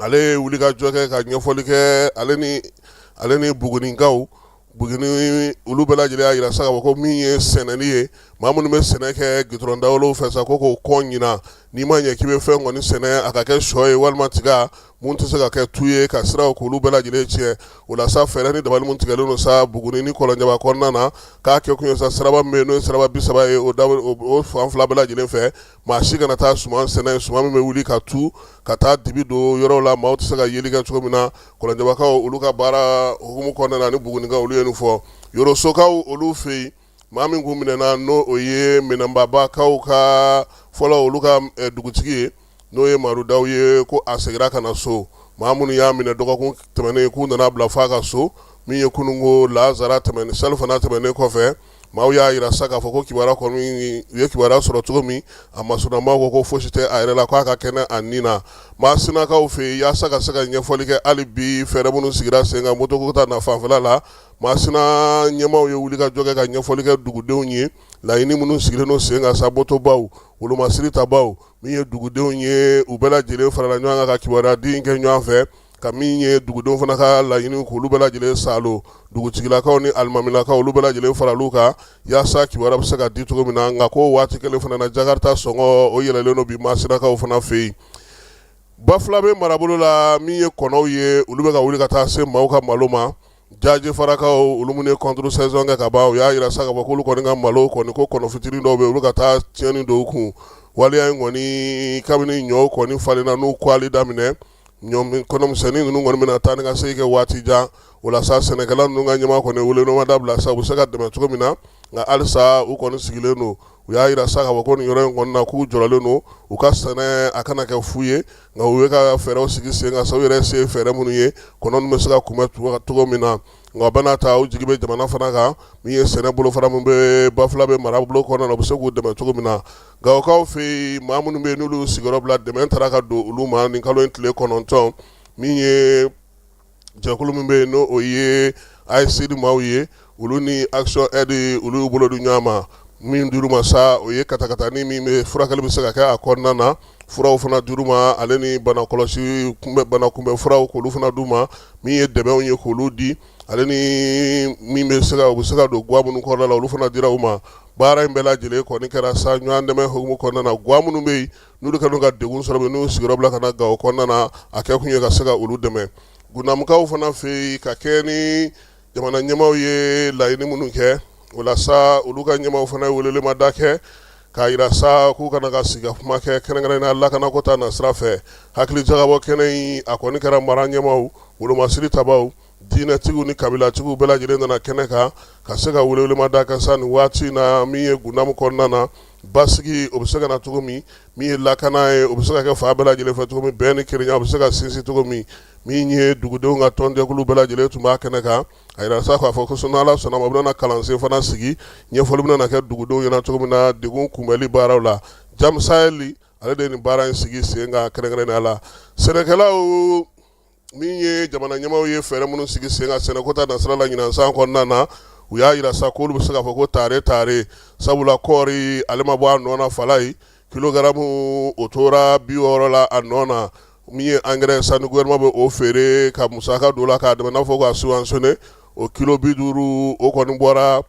ale ye wulikajɔ kɛ ka ɲɛfɔli kɛ ale ni Bugunikaw. Buguni olu bɛɛ lajɛlen y'a jira sa k'a fɔ ko min ye sɛnɛli ye, maa minnu bɛ sɛnɛ kɛ gitɔrɔn dawolow fɛ sa, ko k'o kɔn ɲinan. N'i ma ɲɛ k'i bɛ fɛn kɔni sɛnɛ, a ka kɛ sɔ ye walima tiga, mun tɛ se ka kɛ tu ye ka siraw k'olu bɛɛ lajɛlen tiɲɛ. O la sa, fɛɛrɛ ni dabali mun tigɛlen don sa Buguni ni Kɔlɔnjɛba kɔnɔna na, k'a kɛ kun ye sa siraba min bɛ yen n'o ye siraba 30 ye, o fan fila bɛɛ lajɛlen fɛ, maa si kana taa suman sɛnɛ, suman min bɛ wuli ka tu ka taa dibi don yɔrɔw la, maaw tɛ se ka yeli kɛ cogo min na. Kɔlɔnjɛbakaw olu ka baara hukumu kɔnɔna na ni Bugunikaw olu ye nin fɔ. Yorosokaw olu fɛ yen, maa min kun minɛna n'o o ye Minɛnbabakaw ka fɔlɔ olu ka dugutigi ye, n'o ye Madu Daw ye, ko a seginna ka na so. Maa minnu y'a minɛ dɔgɔkun tɛmɛnen, k'u nana bila f'a ka so min ye kununko lazara tɛmɛnen, salifana tɛmɛnen kɔfɛ. Maaw y'a jira sa k'a fɔ ko kibaruya kɔni, u ye kibaruya sɔrɔ cogo min, a masurunnamaaw ko ko fosi tɛ a yɛrɛ la, k'a ka kɛnɛ a ni na. Masinakaw fɛ yen, yaasa ka se ka ɲɛfɔli kɛ hali bi fɛɛrɛ minnu sigira sen kan motoko ta na fanfɛla la, Masina ɲɛmaaw ye wulikajɔ kɛ ka ɲɛfɔli kɛ dugudenw ye, laɲini minnu sigilen don sen kan sa, motobaw, wolomasiri tabaw, min ye dugudenw ye, u bɛɛ lajɛlen farala ɲɔgɔn kan ka kibaruya di kɛ ɲɔgɔn fɛ, ka min ye dugudenw fana ka laɲini k'olu bɛɛ lajɛlen saalo. Dugutigilakaw ni alimamilakaw olu bɛɛ lajɛlen faral'u kan yaasa kibaruya bɛ se ka di cogo min na. Nka ko waati kelen fana na, jakarta sɔngɔ o yɛlɛlen don bi Masinakaw fana fɛ yen. Bafulabe marabolo la, min ye kɔnɔw ye, olu bɛ ka wuli ka taa se maaw ka malo ma. Jajefarakaw olu minnu ye contre saison kɛ ka ban, u y'a jira sa k'a fɔ k'olu kɔni ka malo kɔni, ko kɔnɔ fitinin dɔw bɛ olu ka taa tiɲɛni don u kun. Waleya in kɔni, kabini ɲɔw kɔni falenna n'u kwali daminɛ, kɔnɔmisɛnnin ninnu kɔni bɛna taa ni ka segin kɛ waati jan. O la sa, sɛnɛkɛla ninnu ka ɲɛmaa kɔni welemada dabila sa u bɛ se ka dɛmɛ cogo min na. Nka halisa u kɔni sigilen don. U y'a jira sa k'a fɔ ko nin yɔrɔ in kɔni na, k'u jɔrɔlen don u ka sɛnɛ a kana kɛ fu ye. Nka u bɛ ka fɛɛrɛw sigi sen kan sa, u yɛrɛ se fɛɛrɛ minnu ye, kɔnɔ ninnu bɛ se ka kunbɛn cogo min na. Nka bana ta, u jigi bɛ jamana fana kan, min ye sɛnɛ bolofara min bɛ Bafulabe marabolo kɔnɔna na, u bɛ se k'u dɛmɛ cogo min na. Gawokaw fɛ yen, maa minnu bɛ yen n'olu sigiyɔrɔ bila, dɛmɛ taara ka don olu ma nin kalo in tile 9. Min ye jɛkulu min bɛ yen n'o o ye AICD maaw ye, olu ni Action Aid olu y'u bolo di ɲɔgɔn ma. Min dir'u ma sa, o ye katakatani min bɛ furakɛli bɛ se ka kɛ a kɔnɔna na, furaw fana dir'u ma, ale ni bana kɔlɔsi kunbɛ, bana kunbɛ furaw k'olu fana d'u ma, min ye dɛmɛw ye k'olu di, ale ni min bɛ se ka u bɛ se ka don gwa minnu kɔnɔna la, olu fana dira u ma. Baara in bɛɛ lajɛlen kɔni kɛra sa ɲɔgɔn dɛmɛ hukumu kɔnɔna na. Gwa minnu bɛ yen n'olu kɛlen ka degun sɔrɔ, n'u sigiyɔrɔ bila ka na Gawo kɔnɔna na, a kɛ kun ye ka se ka olu dɛmɛ. Gunamukaw fana fɛ yen, ka kɛ ni jamana ɲɛmaaw ye laɲini minnu kɛ, o la sa olu ka ɲɛmaaw fana ye welelemada kɛ. K'a jira sa k'u kana ka sigi ka kuma kɛ kɛrɛnkɛrɛnnenya lakanako ta nasira fɛ. Hakilijagabɔ kɛnɛ in a kɔni kɛra mara ɲɛmaaw, wolomasiri tabaw, diinɛtigiw ni kabilatigiw bɛɛ lajɛlen nana kɛnɛ kan ka se ka welewelemada kɛ sa nin waati in na min ye Gundamu kɔnɔna na basigi o bɛ se ka na cogo min, min ye lakana ye o bɛ se ka kɛ fan bɛɛ lajɛlen fɛ cogo min, bɛn ni kelenya o bɛ se ka sinsin cogo min. Min ye dugudenw ka tɔnjɛkulu bɛɛ lajɛlen tun b'a kɛnɛ kan. A jira sa k'a fɔ ko n'Ala sɔnna ma u bɛna kalansen fana sigi ɲɛfɔli bɛna kɛ dugudenw ɲɛna cogo min na degun kunbɛnli baaraw la. Jam Sahel ale de ye nin baara in sigi sen kan kɛrɛnkɛrɛnnenya la. Sɛnɛkɛlaw min ye jamana ɲɛmaaw ye fɛɛrɛ minnu sigi sen kan sɛnɛko ta nasira la ɲinan san kɔnɔna na, u y'a jira sa k'olu bɛ se k'a fɔ ko tare tare, sabula kɔɔri ale ma bɔ a nɔ na fala ye, kilogaramu o tora 60 la a nɔ na. Min ye angɛrɛ sa ni gouvernement bɛ o feere ka musaka don la k'a dɛmɛ n'a fɔ k'a subventionné, o kilo 50 o kɔni bɔra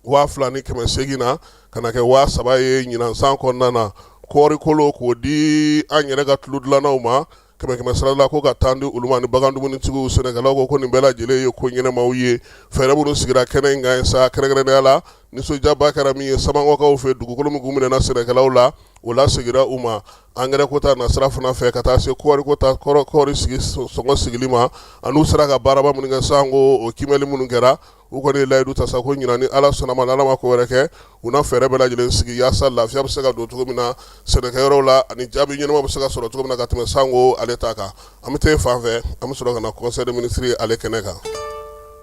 2800 na ka na kɛ 3000 ye ɲinan san kɔnɔna na. Kɔɔri kolo k'o di an yɛrɛ ka tulu dilannaw ma kɛmɛ kɛmɛ sara la ko ka 10 di olu ma ni bagan dumunitigiw. Sɛnɛkɛlaw ko ko nin bɛɛ lajɛlen ye ko ɲɛnamaw ye. Fɛɛrɛ minnu sigira kɛnɛ in kan sa kɛrɛnkɛrɛnnenya la, nisɔndiyaba kɛra min ye Samankɔkaw fɛ, dugukolo min kun minɛna sɛnɛkɛlaw la, o lasegira u ma. Angɛrɛ ko ta nasira fana fɛ ka taa se kɔɔri ko ta kɔɔri sigi sɔngɔ sigili ma, an'u sera ka baaraba minnu kɛ sanko o kiimɛli minnu kɛra, u kɔni ye layidu ta sa ko ɲinan ni Ala sɔnna ma, n'Ala ma ko wɛrɛ kɛ, u na fɛɛrɛ bɛɛ lajɛlen sigi yaasa lafiya bɛ se ka don cogo min na sɛnɛkɛyɔrɔw la ani jaabi ɲɛnama bɛ se ka sɔrɔ cogo min na ka tɛmɛ sanko ale ta kan. An bɛ taa fan fɛ, an bɛ sɔrɔ ka na conseil des ministres ale kɛnɛ kan.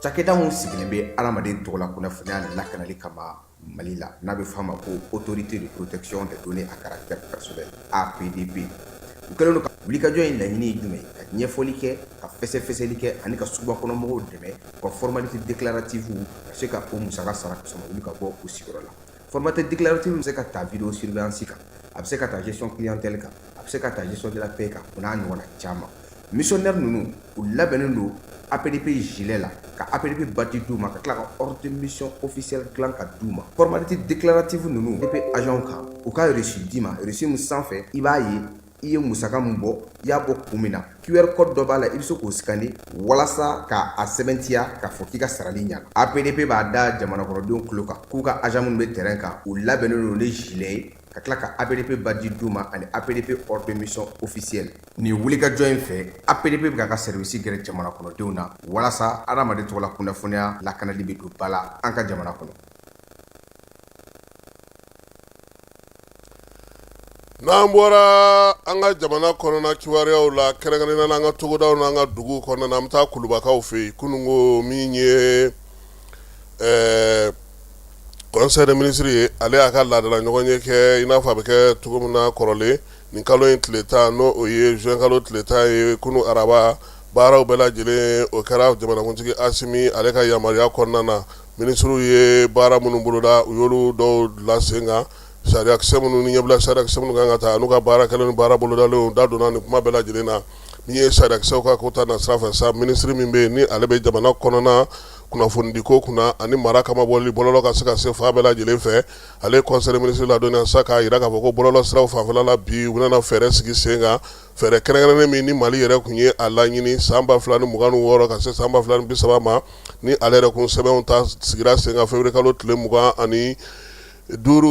Cakɛda min sigilen bɛ hadamaden tɔgɔla kunnafoniya lakanali kama Mali la, n'a bɛ f'a ma ko Autorité de protection des données à caractère personnel, APDP, u kɛlen don ka wulikajɔ in laɲini ye jumɛn ye? Ka ɲɛfɔli kɛ, ka fɛsɛfɛsɛli kɛ ani ka suguba kɔnɔmɔgɔw dɛmɛ u ka formalité déclarative ka se ka o musaka sara ka sɔrɔ wuli ka bɔ u sigiyɔrɔ la. Formalité déclarative bɛ se ka ta vidéo surveillance kan, a bɛ se ka ta gestion clientèle kan, a bɛ se ka ta gestion de la paie kan, o n'a ɲɔgɔnna caman. Missionnaire ninnu, u labɛnnen don APDP gilet la, ka APDP badge d'u ma, ka tila ka ordre de mission officiel dilan ka d'u ma. Formalité déclarative ninnu, APDP agent kan u ka reçu d'i ma, reçu min sanfɛ i b'a ye i ye musaka min bɔ, i y'a bɔ kun min na. QR code dɔ b'a la, i bɛ se k'o scanner walasa ka a sɛbɛntiya k'a fɔ k'i ka sarali ɲana. APDP b'a da jamana kɔnɔdenw tulo kan k'u ka agent minnu bɛ terrain kan, u labɛnnen don ni gilet ye, ka tila ka APDP badge d'u ma ani APDP ordre de mission officiel. Nin wulikajɔ in fɛ, APDP bɛ k'a ka service gɛrɛ jamana kɔnɔdenw na walasa hadamaden tɔgɔla kunnafoniya lakanali bɛ don ba la an ka jamana kɔnɔ. N'an bɔra an ka jamana kɔnɔna kibaruyaw la, kɛrɛnkɛrɛnnenya la an ka togodaw n'an ka duguw kɔnɔna na, an bɛ taa Kulubakaw fɛ yen. Kununko min ye conseil des ministres ye, ale y'a ka laadala ɲɔgɔnye kɛ i n'a fɔ a bɛ kɛ cogo min na kɔrɔlen nin kalo in tile 10, n'o o ye juin kalo tile 10 ye, kunun araba. Baaraw bɛɛ lajɛlen o kɛra jamanakuntigi Asimi ale ka yamaruya kɔnɔna na. Minisiriw ye baara minnu boloda, u y'olu dɔw bila sen kan, sariyakisɛ minnu ni ɲɛbila sariyakisɛ minnu kan ka ta, n'u ka baara kɛlen ni baara bolodalenw da donna nin kuma bɛɛ lajɛlen na. Min ye sariyakisɛw ka ko ta nasira fɛ sa, minisiri min bɛ yen ni ale bɛ jamana kɔnɔna kunnafonidiko kunna ani mara kamabɔli bɔlɔlɔ ka se ka se fan bɛɛ lajɛlen fɛ, ale ye conseil des ministres ladɔnniya sa k'a jira k'a fɔ ko bɔlɔlɔ siraw fanfɛla la bi, u bɛna fɛɛrɛ sigi sen kan, fɛɛrɛ kɛrɛnkɛrɛnnen min ni Mali yɛrɛ tun ye a laɲini san 2026 ka se san 2030 ma, ni ale yɛrɛ kun sɛbɛnw ta sigira sen kan février kalo tile 25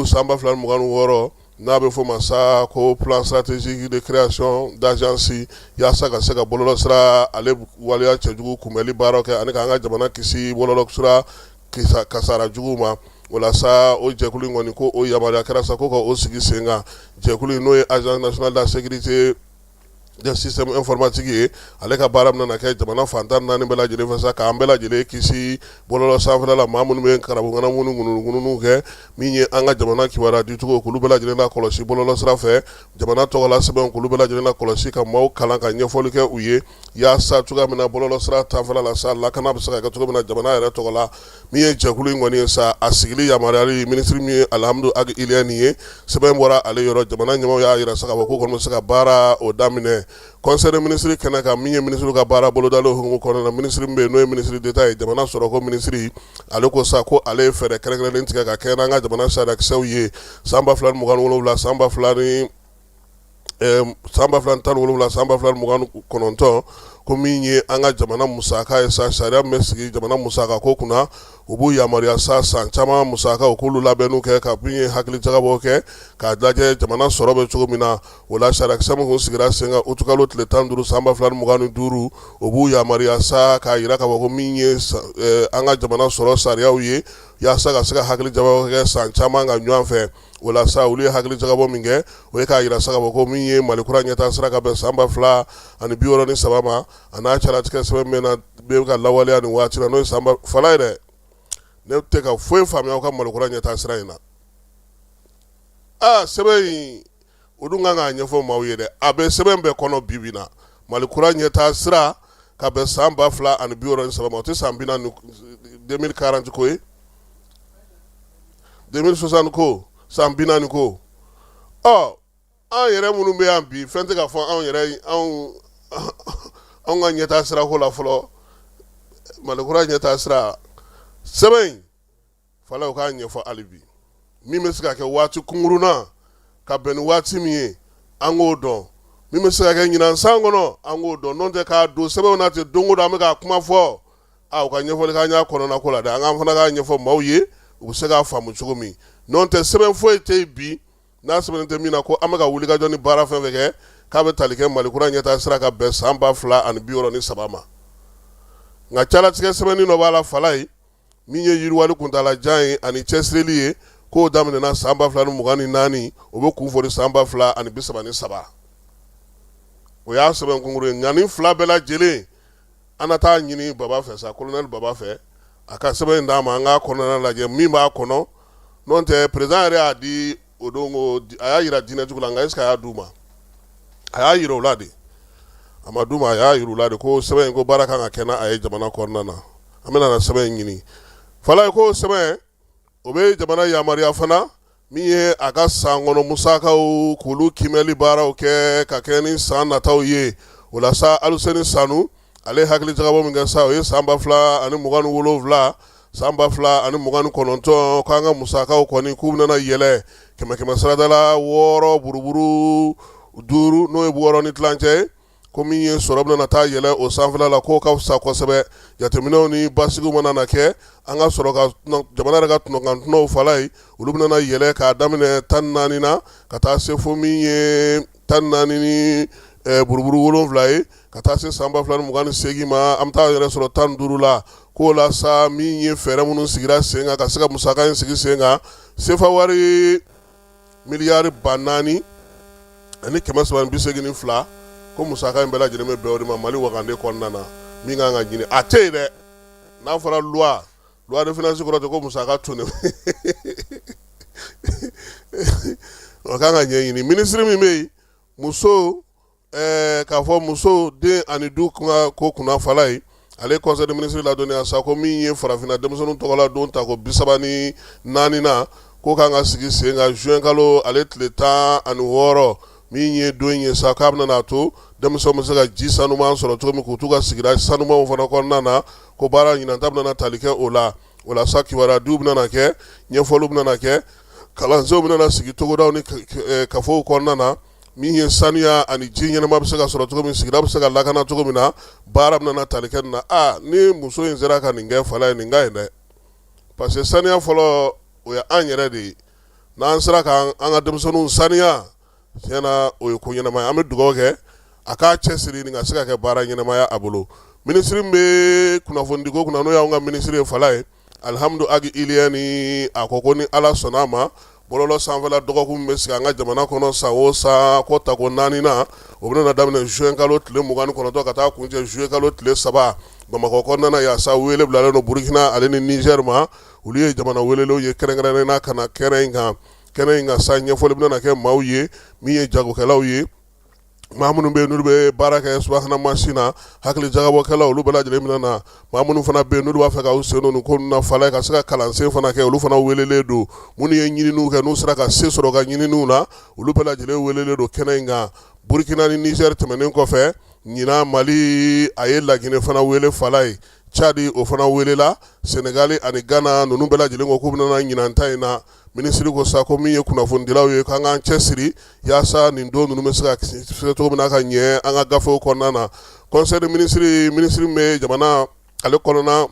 san 2026, n'a bɛ fɔ o ma sa ko plan stratégique de création d'agence, yaasa ka se ka bɔlɔlɔ sira ale waleya cɛjugu kunbɛnli baaraw kɛ ani k'an ka jamana kisi bɔlɔlɔ sira kasara jugu ma. O la sa, o jɛkulu in kɔni ko o yamaruya kɛra sa ko ka o sigi sen kan. Jɛkulu in, n'o ye Agence nationale de la sécurité des systèmes informatiques ye, ale ka baara bɛna kɛ jamana fan 14 bɛɛ lajɛlen fɛ sa, k'an bɛɛ lajɛlen kisi bɔlɔlɔ sanfɛla la, maa minnu bɛ karabu ni ŋunuŋunuw kɛ, min ye an ka jamana kibaruya dicogo k'olu bɛɛ lajɛlen lakɔlɔsi bɔlɔlɔ sira fɛ, jamana tɔgɔla sɛbɛnw k'olu bɛɛ lajɛlen lakɔlɔsi, ka maaw kalan ka ɲɛfɔli kɛ u ye yaasa cogoya min na bɔlɔlɔ sira sanfɛla la sa, lakana bɛ se ka kɛ cogo min na jamana yɛrɛ tɔgɔ la. Min ye jɛkulu in kɔni ye sa, a sigili yamaruyali minisiri min ye Alihamudu Agi Iliyɛni ye, sɛbɛn bɔra ale yɔrɔ. Jamana ɲɛmaaw y'a jira sa k'a fɔ k'u kɔni bɛ se ka baara o daminɛ conseil des ministres kɛnɛ kan. Min ye minisiriw ka baara bolodalen hukumu kɔnɔna na, minisiri min bɛ yen n'o ye minisiri d'État ye, jamana sɔrɔko minisiri, ale ko sa ko ale ye fɛɛrɛ kɛrɛnkɛrɛnnen tigɛ ka kɛɲɛ n'an ka jamana sariyakisɛw ye san 2027 san ba fila ni San 2017, san 2029, ko min ye an ka jamana musaka ye sa, sariya min bɛ sigi jamana musaka ko kunna, u b'u yamaruya sa san caman musaka, u k'olu labɛnniw kɛ ka min ye hakili jagabɔ kɛ k'a lajɛ jamana sɔrɔ bɛ cogo min na. O la, sariyakisɛ min kun sigira sen kan utukalo tile 15 san 2025, o b'u yamaruya sa k'a jira k'a fɔ ko min ye an ka jamana sɔrɔ sariyaw ye, yaasa ka se ka hakili jagabɔ kɛ san caman ka ɲɔgɔn fɛ. O la sa, olu ye hakili jagabɔ min kɛ, o ye k'a jira sa k'a fɔ ko min ye Mali kura ɲɛtaa sira ka bɛn san 2063 ma, a n'a calatigɛ sɛbɛn min na bɛ ka lawaleya nin waati la, n'o ye san fala yɛrɛ. Ne tɛ ka foyi faamuya aw ka Mali kura ɲɛtaa sira in na. Aa, sɛbɛn in, o dun kan k'a ɲɛfɔ maaw ye dɛ. A bɛ sɛbɛn bɛɛ kɔnɔ bi bi na, Mali kura ɲɛtaa sira ka bɛn san 2063 ma, o tɛ san 40, 2040 ko ye, 2060 ko, san 40 ko. Ɔ, an yɛrɛ minnu bɛ yan bi, fɛn tɛ ka fɔ anw yɛrɛ, anw ka ɲɛtaa sira ko la fɔlɔ. Mali kura ɲɛtaa sira sɛbɛn in fala, u k'a ɲɛfɔ hali bi, min bɛ se ka kɛ waati kunkurun na ka bɛn ni waati min ye, an k'o dɔn. Min bɛ se ka kɛ ɲinan san kɔnɔ, an k'o dɔn. N'o tɛ, k'a don sɛbɛnw na ten, don o don an bɛ k'a kuma fɔ. A u ka ɲɛfɔli k'an y'a kɔnɔna ko la dɛ, an k'an fana k'a ɲɛfɔ maaw ye, u bɛ se k'a faamu cogo min. N'o tɛ, sɛbɛn foyi tɛ yen bi n'a sɛbɛnnen tɛ min na ko an bɛ ka wulikajɔ ni baara fɛn fɛn kɛ, k'a bɛ tali kɛ Mali kura ɲɛtaa sira ka bɛn san 2063 ma. Nka calatigɛ sɛbɛnni dɔ b'a la fala ye, min ye yiriwali kuntaalajan ye ani cɛsirili ye, k'o daminɛna san 2024, o bɛ kun fori san 2033. O y'a sɛbɛn kunkurun ye. Nka nin fila bɛɛ lajɛlen, an na taa ɲini Baba fɛ sa, colonel Baba fɛ, a ka sɛbɛn in d'a ma, an k'a kɔnɔna lajɛ min b'a kɔnɔ. N'o tɛ, président yɛrɛ y'a di o don ko a y'a jira diinɛtigiw la, nka est-ce que a y'a d'u ma? A y'a jira u la de, a ma d'u ma. A y'a jira u la de ko sɛbɛn in, ko baara kan ka kɛ n'a ye jamana kɔnɔna na. An bɛna na sɛbɛn in ɲini fala ye, ko sɛbɛn o bɛ jamana yamaruya fana, min ye a ka san kɔnɔ musakaw, k'olu kiimɛli baaraw kɛ ka kɛ ni san nataw ye. O la sa, Aluseni Sanu, ale hakili jagabɔ min kɛ sa, o ye san 2027, san 2029, k'an ka musakaw kɔni, k'u bɛna yɛlɛ kɛmɛ kɛmɛ sarada la wɔɔrɔ buruburu duuru, n'o ye wɔɔrɔ ni tilancɛ ye, ko min ye sɔrɔ bɛna taa yɛlɛ o sanfɛla la, k'o ka fisa kosɛbɛ. Jateminɛw ni basigiw mana na kɛ, an ka sɔrɔ ka jamana yɛrɛ ka tɔnɔkan fala ye, olu bɛna yɛlɛ k'a daminɛ 14 na ka taa se fo min ye 14 ni buruburu wolonwula ye, ka taa se san 2028 ma, an bɛ taa yɛrɛ sɔrɔ 15 la. K'o la sa, min ye fɛɛrɛ minnu sigira sen kan ka se ka musaka in sigi sen kan, sefa wari miliyari 4382, ko musaka in bɛɛ lajɛlen bɛ bɛn o de ma Mali wagande kɔnɔna na. Min kan ka ɲini, a tɛ yen dɛ. N'a fɔra loi de finance kɔrɔ tɛ ko musaka tun o kan ka ɲɛɲini. Minisiri min bɛ yen, muso, k'a fɔ muso, den ani du ko kunna fala ye, ale conseil des ministres ladɔnniya sa ko min ye farafinna denmisɛnninw tɔgɔla don tako 34 na, ko kan ka sigi sen kan juin kalo ale tile 16, min ye don ye sa, k'a bɛna n'a to denmisɛnw bɛ se ka ji sanuman sɔrɔ cogo min, k'u t'u ka sigida sanumanw fana kɔnɔna na, ko baara ɲinan ta bɛna tali kɛ o la. O la sa, kibaruya diw bɛna kɛ, ɲɛfɔliw bɛna kɛ, kalansenw bɛna sigi togodaw ni kafow kɔnɔna na, min ye saniya ani ji ɲɛnama bɛ se ka sɔrɔ cogo min, sigida bɛ se ka lakana cogo min na, baara bɛna tali kɛ nin na. Aa, ni muso in sera ka nin kɛ fala ye, nin ka ɲi dɛ, parce que saniya fɔlɔ, o ye an yɛrɛ de ye. N'an sera ka an ka denmisɛnninw saniya, tiɲɛ na, o ye ko ɲɛnama ye. An bɛ dugawu kɛ a k'a cɛsiri nin ka se ka kɛ baara ɲɛnamaya a bolo. Minisiri min bɛ kunnafonidiko kunna, n'o y'anw ka minisiri ye fala ye, Alihamudu Agi Iliyɛni, a ko ko ni Ala sɔnna a ma, bɔlɔlɔ sanfɛla dɔgɔkun min bɛ sigi an ka jamana kɔnɔ san o san, ko tako naaninan, o bɛna daminɛ juin kalo tile 29 ka taa kuncɛ juillet kalo tile 3 Bamakɔ kɔnɔna na. Yaasa wele bilalen don Burukina ale ni Nizɛri ma, olu ye jamana welelenw ye kɛrɛnkɛrɛnnen na ka na kɛnɛ in kan. Kɛnɛ in kan sa, ɲɛfɔli bɛna kɛ maaw ye, min ye jagokɛlaw ye, maa minnu bɛ yen n'olu bɛ baara kɛ subahana mansin na, hakili jagabɔkɛlaw, olu bɛɛ lajɛlen bɛna na. Maa minnu fana bɛ yen n'olu b'a fɛ ka u sen don nin ko ninnu na fala ka se ka kalansen fana kɛ, olu fana welelen don. Minnu ye ɲininiw kɛ, n'u sera ka se sɔrɔ ka ɲininiw na, olu bɛɛ lajɛlen welelen don kɛnɛ in kan. Burukina ni Nizɛri tɛmɛnen kɔfɛ, ɲinan Mali a ye Laginɛ fana wele fala ye. Tchad o fana welela, Senegali ani Ghana ninnu bɛɛ lajɛlen ko k'u bɛna na ɲinan ta in na. Minisiri ko sa ko min ye kunnafonidilaw ye, k'an k'an cɛsiri yaasa nin don ninnu bɛ se ka se cogo min na ka ɲɛ an ka gafew kɔnɔna na. Conseil des ministres, minisiri min bɛ jamana ale kɔnɔna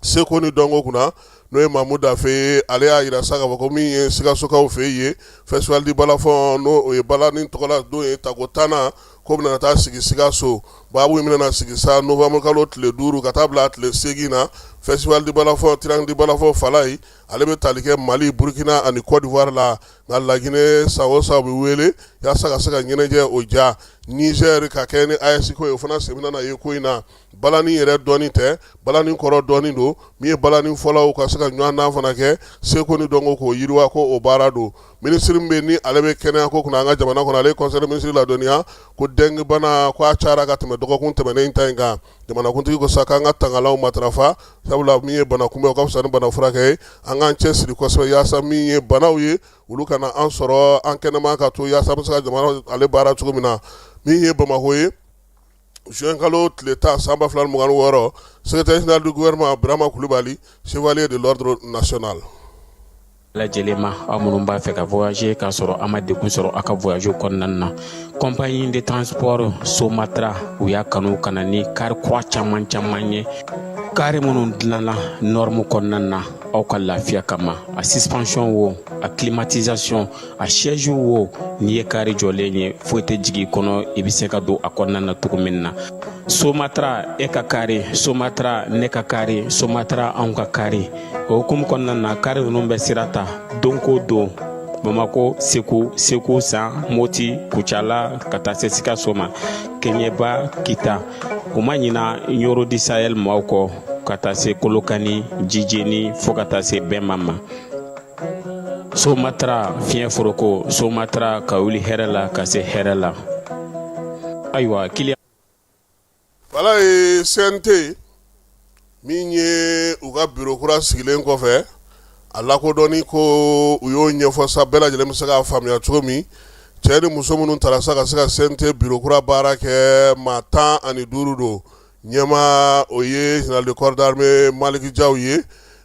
seko ni dɔnko kunna, n'o ye Mamu Dafe ye, ale y'a jira sa k'a fɔ ko min ye Sikasokaw fɛ yen festival du balafon, n'o o ye balani tɔgɔla don ye tako 10nan, k'o bɛna taa sigi Sikaso. Baabu in bɛna sigi sa novembre kalo tile 5 ka taa bila tile 8 na. Festival du balafon, triangle du balafon Falayi, ale bɛ tali kɛ Mali, Burukina ani Côte d'Ivoire la. Nka Laginɛ san o san bɛ wele yaasa ka se ka ɲɛnajɛ o ja. Niger ka kɛ ni AES ko ye, o fana sen bɛna ye ko in na. Balani yɛrɛ dɔnni tɛ, balani kɔrɔ dɔnni don. Min ye balani fɔlaw ka se ka ɲɔgɔndan fana kɛ, seko ni dɔnko k'o yiriwa, ko o baara don. Minisiri min bɛ ni ale bɛ kɛnɛya ko kunna an ka jamana kɔnɔ, ale ye conseil des ministres ladɔnniya ko dengue bana ko a cayara ka tɛmɛ dɔgɔkun tɛmɛnen in ta in kan. Jamanakuntigi ko sa k'an ka tangalanw matarafa, sabula min ye bana kunbɛn, o ka fisa ni bana furakɛ ye. An k'an cɛsiri kosɛbɛ yaasa min ye banaw ye, olu kana an sɔrɔ an kɛnɛma ka to, yaasa an bɛ se ka jamana ale baara cogo min na. Min ye Bamakɔ ye, juin kalo tile 10 san 2026, secrétaire général du gouvernement Birama Kulibali, chevalier de l'ordre national. Lajɛlen ma, aw minnu b'a fɛ ka voyager k'a sɔrɔ a ma degun sɔrɔ aw ka voyage kɔnɔna na, compagnie de transport Somatra, u y'a kanu ka na ni kari kura caman caman ye, kari minnu dilanna norme kɔnɔna na aw ka lafiya kama. A suspension wo, a climatisation, a siège wo, n'i ye kari jɔlen ye, foyi tɛ jigin i kɔnɔ, i bɛ se ka don a kɔnɔna na cogo min na. Somatra, e ka kari Somatra, ne ka kari Somatra, anw ka kari. O hukumu kɔnɔna na, kari ninnu bɛ sira ta don ko don Bamako, Segu, Segu San, Moti, Kucala, ka taa se Sikaso ma, Kɛɲɛba, Kita. U ma ɲina Ɲoro du Sahel maaw kɔ, ka taa se Kolokani, Jijeni, fo ka taa se Bɛnma ma. Somatra fiɲɛ foroko, Somatra ka wuli hɛrɛ la ka se hɛrɛ la. Ayiwa, kiliyan. Wala ye CNT min ye u ka biro kura sigilen kɔfɛ, a lakodɔnni ko u y'o ɲɛfɔ sa, bɛɛ lajɛlen bɛ se k'a faamuya cogo min. Cɛ ni muso minnu tara sa ka se ka CNT biro kura baara kɛ, maa 15 don. Ɲɛmaa, o ye général de corps d'armée Maliki Jaw ye.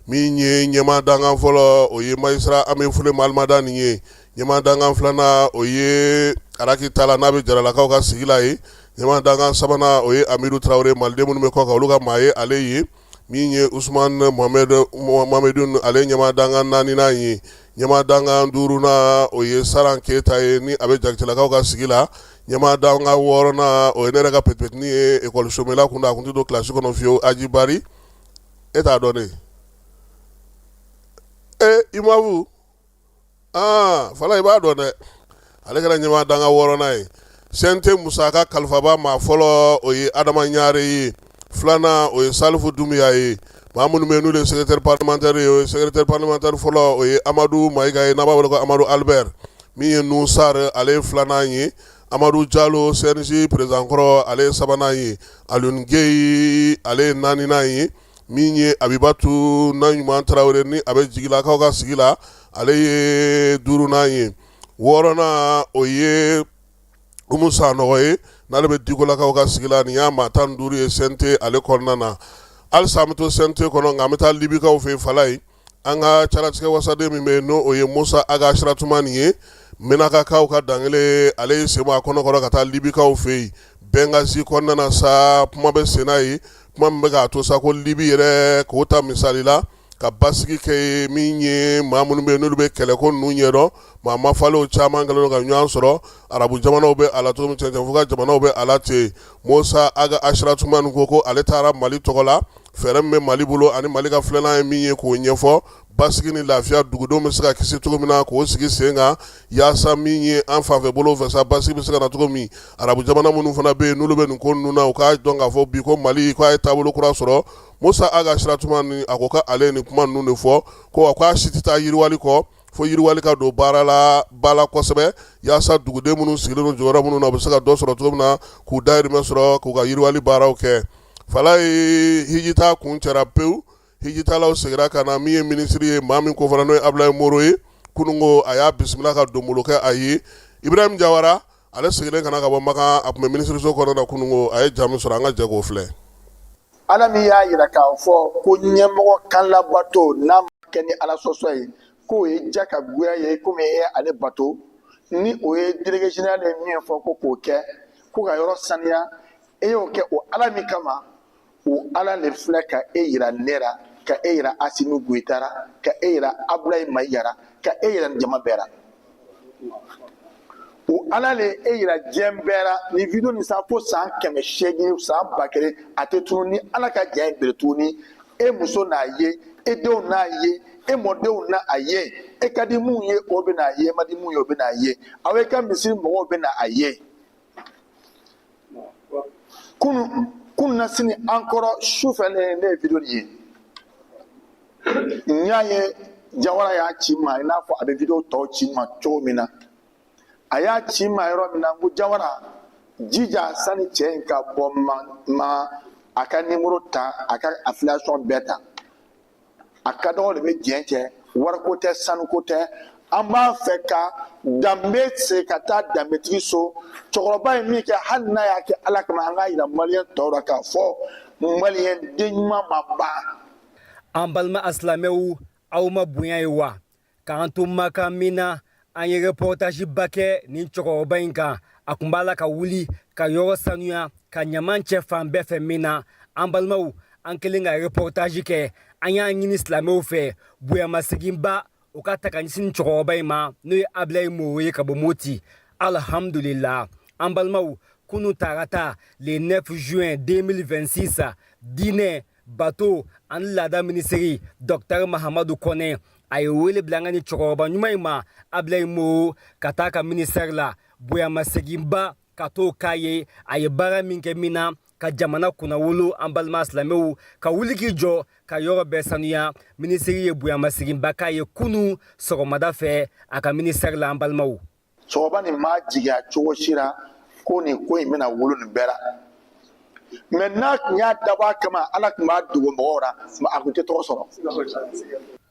Min ye ɲɛmaa dankan fɔlɔ, o ye magistrat Amefule Malimadani ye. Ɲɛmaa dankan filanan, o ye Araki Tala, n'a bɛ Jaralakaw ka sigi la ye. Ɲɛmaa dankan sabanan, o ye Amidu Tarawele, maliden minnu bɛ kɔkan, olu ka maa ye ale ye. Min ye Usumani Mohamedou, ale ɲɛmaa dankan naaninan ye. Ɲɛmaa dankan duurunan, o ye Saran Keyita ye, ni a bɛ Jakitelakaw ka sigi la. Ɲɛmaa dankan wɔɔrɔnan, o ye ne yɛrɛ ka petitni ye, école Somela kun, a tun tɛ don kilasi kɔnɔ fiyewu, Aji Bari, e t'a dɔn ne e imamu aa fala, i b'a dɔn dɛ. Ale kɛra ɲɛmaa dankan wɔɔrɔnan ye. CNT musaka kalifaba maa fɔlɔ, o ye Adama Ɲare ye. Filanan, o ye Salifu Dunbiya ye. Maa minnu bɛ n'olu ye secrétaire parlementaire ye, o ye secrétaire parlementaire fɔlɔ, o ye Amadu Mayiga ye, n'a b'a wele ko Amadu Albert. Min ye Nuhu Sar, ale ye filanan ye. Amadu Jalo, CNJ président kɔrɔ, ale ye sabanan ye. Alioune Gueye, ale ye naaninan ye. Min ye Abibatu Naɲuman Tarawele, ni a bɛ Jigilakaw ka sigi la, ale ye duurunan ye. Wɔɔrɔnan, o ye Umu Sanɔgɔ ye, n'ale bɛ Dikolakaw ka sigi la. Nin y'a maa 15 ye CNT ale kɔnɔna na. Halisa an bɛ to CNT kɔnɔ, nka an bɛ taa Libikaw fɛ yen. Falaye, an ka calatigɛ wasaden min bɛ yen, n'o o ye Musa Aga Asiratumani ye, Menakakaw ka dankelen, ale ye sen bɔ a kɔnɔkɔrɔ ka taa Libikaw fɛ yen Bɛngazi kɔnɔna na sa. Kuma bɛ senna yen, kuma min bɛ k'a to sa ko Libi yɛrɛ k'o ta misali la ka basigi kɛ ye. Min ye maa minnu bɛ yen, n'olu bɛ kɛlɛko ninnu ɲɛdɔn, maa mafalenw caman kɛlen don ka ɲɔgɔn sɔrɔ. Arabu jamanaw bɛ a la cogo min, cɛncɛnfuga jamanaw bɛ a la ten. Musa Aga Asiratumani ko ale taara Mali tɔgɔ la, fɛɛrɛ min bɛ Mali bolo ani Mali ka filanan ye min ye, k'o ɲɛfɔ, basigi ni lafiya, dugudenw bɛ se ka kisi cogo min na, k'o sigi sen kan, yaasa min ye an fanfɛ bolo fɛ sa, basigi bɛ se ka na cogo min. Arabu jamana minnu fana bɛ yen, n'olu bɛ nin ko ninnu na, u k'a dɔn k'a fɔ bi ko Mali k'a ye taabolo kura sɔrɔ. Musa Aga Asiratumani, a ko k'ale ye nin kuma ninnu de fɔ, ko a k'a si tɛ taa yiriwali kɔ, fo yiriwali ka don baara la ba la kosɛbɛ, yaasa duguden minnu sigilen don jɔyɔrɔ minnu na, u bɛ se ka dɔ sɔrɔ cogo min na, k'u dahirimɛ sɔrɔ, k'u ka yiriwali baaraw kɛ. Falaye, hijita kuncɛra pewu, hijitalaw seginna ka na. Min ye minisiri ye, maa min ko fana n'o ye Abulayi Moro ye, kununko a y'a bisimila ka donbolo kɛ a ye. Ibrahim Jawara, ale seginnen ka na ka bɔ Makan, a tun bɛ minisiriso kɔnɔ na kununko, a ye ja min sɔrɔ, an ka jɛ k'o filɛ. Ala min y'a yira k'a fɔ ko ɲɛmɔgɔ kan labato n'a ma kɛ ni Ala sɔsɔ ye, k'o ye ja ka goya ye komi e ye ale bato, ni o ye délégué général ye min fɔ ko k'o kɛ, ko ka yɔrɔ saniya, e y'o kɛ o Ala min kama, o Ala le filɛ ka e yira ne ra, ka e yira Asimi Goyita ra, ka e yira Abulayi Mayiga ra, ka e yira nin jama bɛɛ ra. O Ala le e yira diɲɛ bɛɛ ra. Ni video nin sa fo san 800, san 1000, a tɛ tunu ni Ala ka jɛn ye bere tuguni. E muso n'a ye, e denw n'a ye, e mɔdenw n'a a ye, e ka di mun ye o bɛ n'a ye, e ma di mun ye o bɛ n'a ye, aw ka misiri mɔgɔw bɛ na a ye. Kunu kunasini an kɔrɔ su fɛ ne ye video nin ye, n y'a ye Jawara y'a ci n ma i n'a fɔ a bɛ video tɔw ci n ma cogo min na. A y'a ci n ma yɔrɔ min na, n ko Jawara, jija sani cɛ in ka bɔ ma a ka nimoro ta, a ka affiliation bɛɛ ta. A ka dɔgɔ de bɛ diɲɛ cɛ, wariko tɛ, sanuko tɛ, an b'a fɛ ka danbe se ka taa danbetigi so. Cɛkɔrɔba ye min kɛ, hali n'a y'a kɛ Ala kama, an k'a yira maliyɛn tɔw la k'a fɔ maliyɛn den ɲuman ma ban. An balima asilamɛw, aw ma bonya ye wa k'an to Makan min na, an ye reportage ba kɛ nin cɛkɔrɔba in kan. A kun b'a la ka wuli ka yɔrɔ sanuya, ka ɲaman cɛ fan bɛɛ fɛ min na. An balimaw, an kelen ka reportage kɛ, an y'a ɲini silamɛw fɛ bonyamaseginba o ka ta ka ɲɛsin cɛkɔrɔba in ma, n'o ye Abilayi Moro ye ka bɔ Moti. Alhamdulila, an balimaw, kunu tarata le 9 juin 2026, diinɛ, bato ani laada minisiri Dɔktɛr Mahamadu Kɔnɛ, a ye wele bila an ka nin cɛkɔrɔba ɲuman in ma, Abilayi Moro, ka taa ka ministère la, bonyamaseginba ka t'o k'a ye, a ye baara min kɛ min na ka jamana kunnawolo. An balima silamɛw, ka wuli k'i jɔ ka yɔrɔ bɛɛ sanuya, minisiri ye bonyamaseginba k'a ye kunu sɔgɔmada fɛ a ka ministère la, an balimaw. Cɛkɔrɔba nin m'a jigiya cogo si la ko nin ko in bɛna wolo nin bɛɛ la, mais n'a tun y'a dabɔ a kama, Ala tun b'a dogo mɔgɔw la, a tun tɛ tɔgɔ sɔrɔ.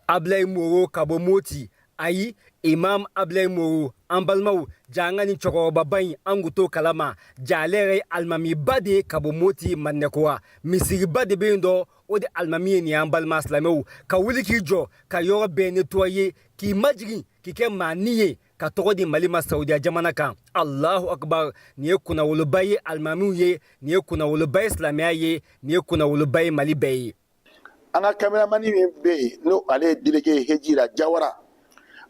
Abilayi Moro ka bɔ Moti, ayi, Imam Abilayi Moro. An balimaw, ja an ka nin cɛkɔrɔbaba in, an kun t'o kalama. Ja ale yɛrɛ ye alimamiba de ye ka bɔ Moti Madinɛkura, misiriba de bɛ yen dɔ, o de alimami ye nin ye. An balima silamɛw, ka wuli k'i jɔ ka yɔrɔ bɛɛ nettoyer, k'i majigin, k'i kɛ maani ye, ka tɔgɔ di Mali ma Saudiya jamana kan. Allahu akbar! Nin ye kunnawoloba ye alimamiw ye, nin ye kunnawoloba ye silamɛya ye, nin ye kunnawoloba ye Mali bɛɛ ye. An ka kameramani min bɛ yen, n'o ale ye délégué ye heji la, Jawara,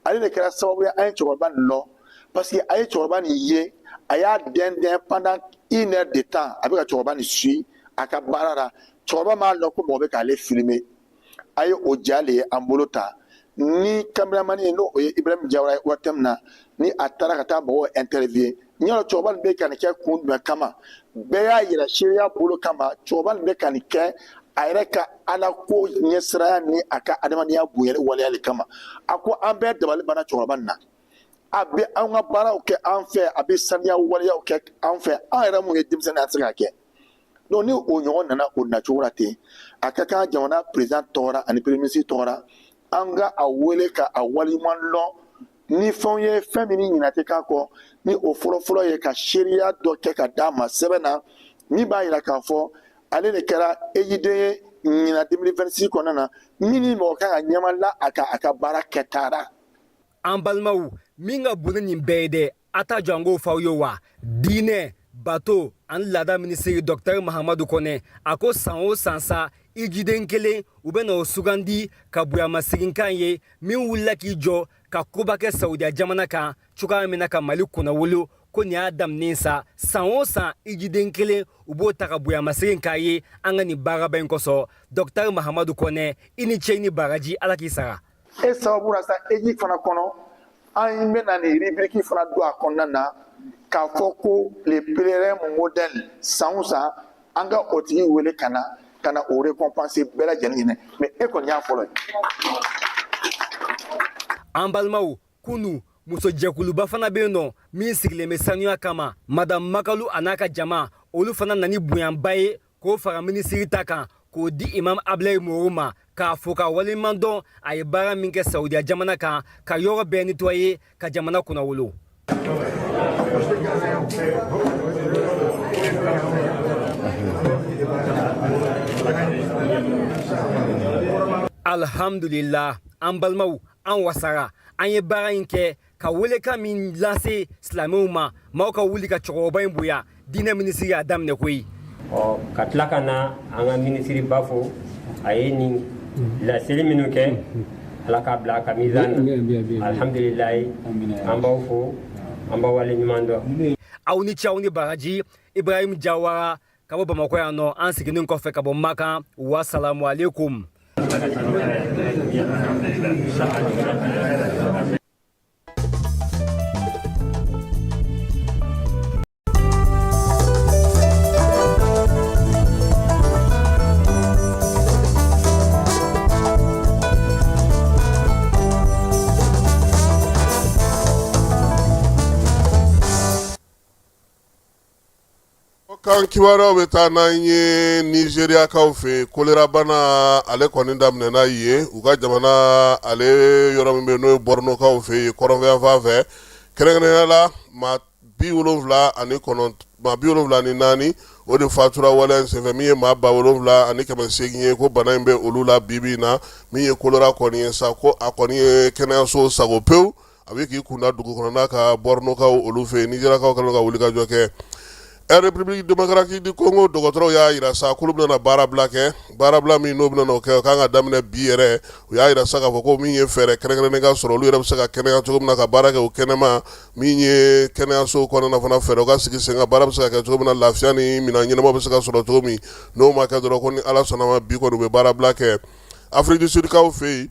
ale de kɛra sababu ye an ye cɛkɔrɔba nin lɔn, parce que a ye cɛkɔrɔba nin ye, a y'a dɛndɛn pendant une heure de temps, a bɛ ka cɛkɔrɔba nin suit a ka baara la. Cɛkɔrɔba m'a lɔn ko mɔgɔ bɛ k'ale filmer. A ye o ja le ye an bolo ta ni kameramani ye, n'o ye Ibrahim Jawara ye. Waati min na ni a taara ka taa mɔgɔw interviewer, n y'a dɔn cɛkɔrɔba nin bɛ ka nin kɛ kun jumɛn kama. Bɛɛ y'a yira seereya bolo kama, cɛkɔrɔba nin bɛ ka nin kɛ a yɛrɛ ka Ala ko ɲɛsiranya ni a ka adamadenya bonyali waleya le kama. A ko an bɛɛ dabali banna cɛkɔrɔba nin na. A bɛ an ka baaraw kɛ an fɛ, a bɛ saniya waleyaw kɛ an fɛ, an yɛrɛ mun ye denmisɛnnin, an tɛ se k'a kɛ. Donc ni o ɲɔgɔn nana o nacogo la ten, a ka kan jamana président tɔgɔ ani premier ministre tɔgɔ, an ka a wele ka a waleɲuman lɔn ni fɛnw ye, fɛn min ni ɲinɛ tɛ k'a kɔ. Ni o fɔlɔfɔlɔ ye ka seereya dɔ kɛ ka d'a ma sɛbɛn na, min b'a yira k'a fɔ ale de kɛra hejiden ye ɲinan 2026 kɔnɔna na, min ni mɔgɔ kan ka ɲɛma la a ka a ka baara kɛta ra. An balimaw, min ka bon ni nin bɛɛ ye dɛ, a t'a jɔ an k'o f'aw ye wa, diinɛ, bato ani laada minisiri Dɔktɛri Mahamadu Kɔnɛ, a ko san o san sa, hijiden kelen u bɛ na o sugandi ka bonyamasegin k'a ye, min wulila k'i jɔ ka koba kɛ Saudiya jamana kan cogoya min na ka Mali kunnawolo. Ko nin y'a daminɛ sa, san o san hijiden kelen u b'o ta ka bonyamasegin k'a ye an ka nin baaraba in kosɔn. Dɔktɛri Mahamadu Kɔnɛ, i ni ce, i ni baraji, Ala k'i sara. E sababu la sa, heji fana kɔnɔ, an bɛna nin rubrique fana don a kɔnɔna na k'a fɔ ko le pèlerin modèle, san o san an ka o tigi wele ka na o récompenser bɛɛ lajɛlen ɲinɛ. Mais e kɔni y'a fɔlɔ ye. An balimaw, kunu musojɛkuluba fana bɛ yen nɔ min sigilen bɛ sanuya kama, Madame Makalu a n'a ka jama, olu fana nani bonyanba ye k'o fara minisiri ta kan k'o di Imam Abilayi Moro ma, k'a fo ka waleɲuman dɔn a ye baara min kɛ Saudiya jamana kan ka yɔrɔ bɛɛ nettoyer, ka jamana kunnawolo. Alhamdulillah, an balimaw, an wasara. An ye baara in kɛ ka welekan min lase silamɛw ma, maaw ka wuli ka cɛkɔrɔba in bonya. Diinɛ minisiri y'a daminɛ koyi. Ɔ, ka tila ka na an ka minisiriba fo, a ye nin laseli minnu kɛ, Ala k'a bila a ka mizan na. Alhamdulilayi, an b'aw fo, an b'aw wale ɲuman dɔn. Aw ni ce, aw ni baraji. Ibrahim Jawara ka bɔ Bamakɔ yan nɔ, an seginnen kɔfɛ ka bɔ Makan. Wasalamu aleykum. Kan kibaruyaw bɛ taa n'an ye Nizeriyakaw fɛ. Kolerabana ale kɔni daminɛna yen, u ka jamana ale yɔrɔ min bɛ n'o ye Bɔrɔnokaw fɛ yen, kɔrɔnfɛyanfan fɛ, kɛrɛnkɛrɛnnenya la maa 74, o de fatura waleya in senfɛ, min ye maa 7800 ye ko bana in bɛ olu la bi bi in na. Min ye kolera kɔni ye sa, ko a kɔni ye kɛnɛyaso sago pewu, a bɛ k'i kunda dugu kɔnɔna kan Bɔrɔnokaw olu fɛ yen. Nizeriyakaw kɛlen ka wuli ka jɔ kɛ. République démocratique du Congo dɔgɔtɔrɔw y'a jira sa k'olu bɛna baarabila kɛ. Baarabila min n'o bɛna kɛ, o kan ka daminɛ bi yɛrɛ. U y'a jira sa k'a fɔ ko min ye fɛɛrɛ kɛrɛnkɛrɛnnen ka sɔrɔ, olu yɛrɛ bɛ se ka kɛnɛya cogo min na, ka baara kɛ o kɛnɛma. Min ye kɛnɛyaso kɔnɔna fana, fɛɛrɛ ka sigi sen kan, baara bɛ se ka kɛ cogo min na, lafiya ni minɛn ɲɛnama bɛ se ka sɔrɔ cogo min. N'o ma kɛ dɔrɔn, ko ni Ala sɔnna ma, bi kɔni u bɛ baarabila kɛ. Afrique du Sud kaw fɛ yen,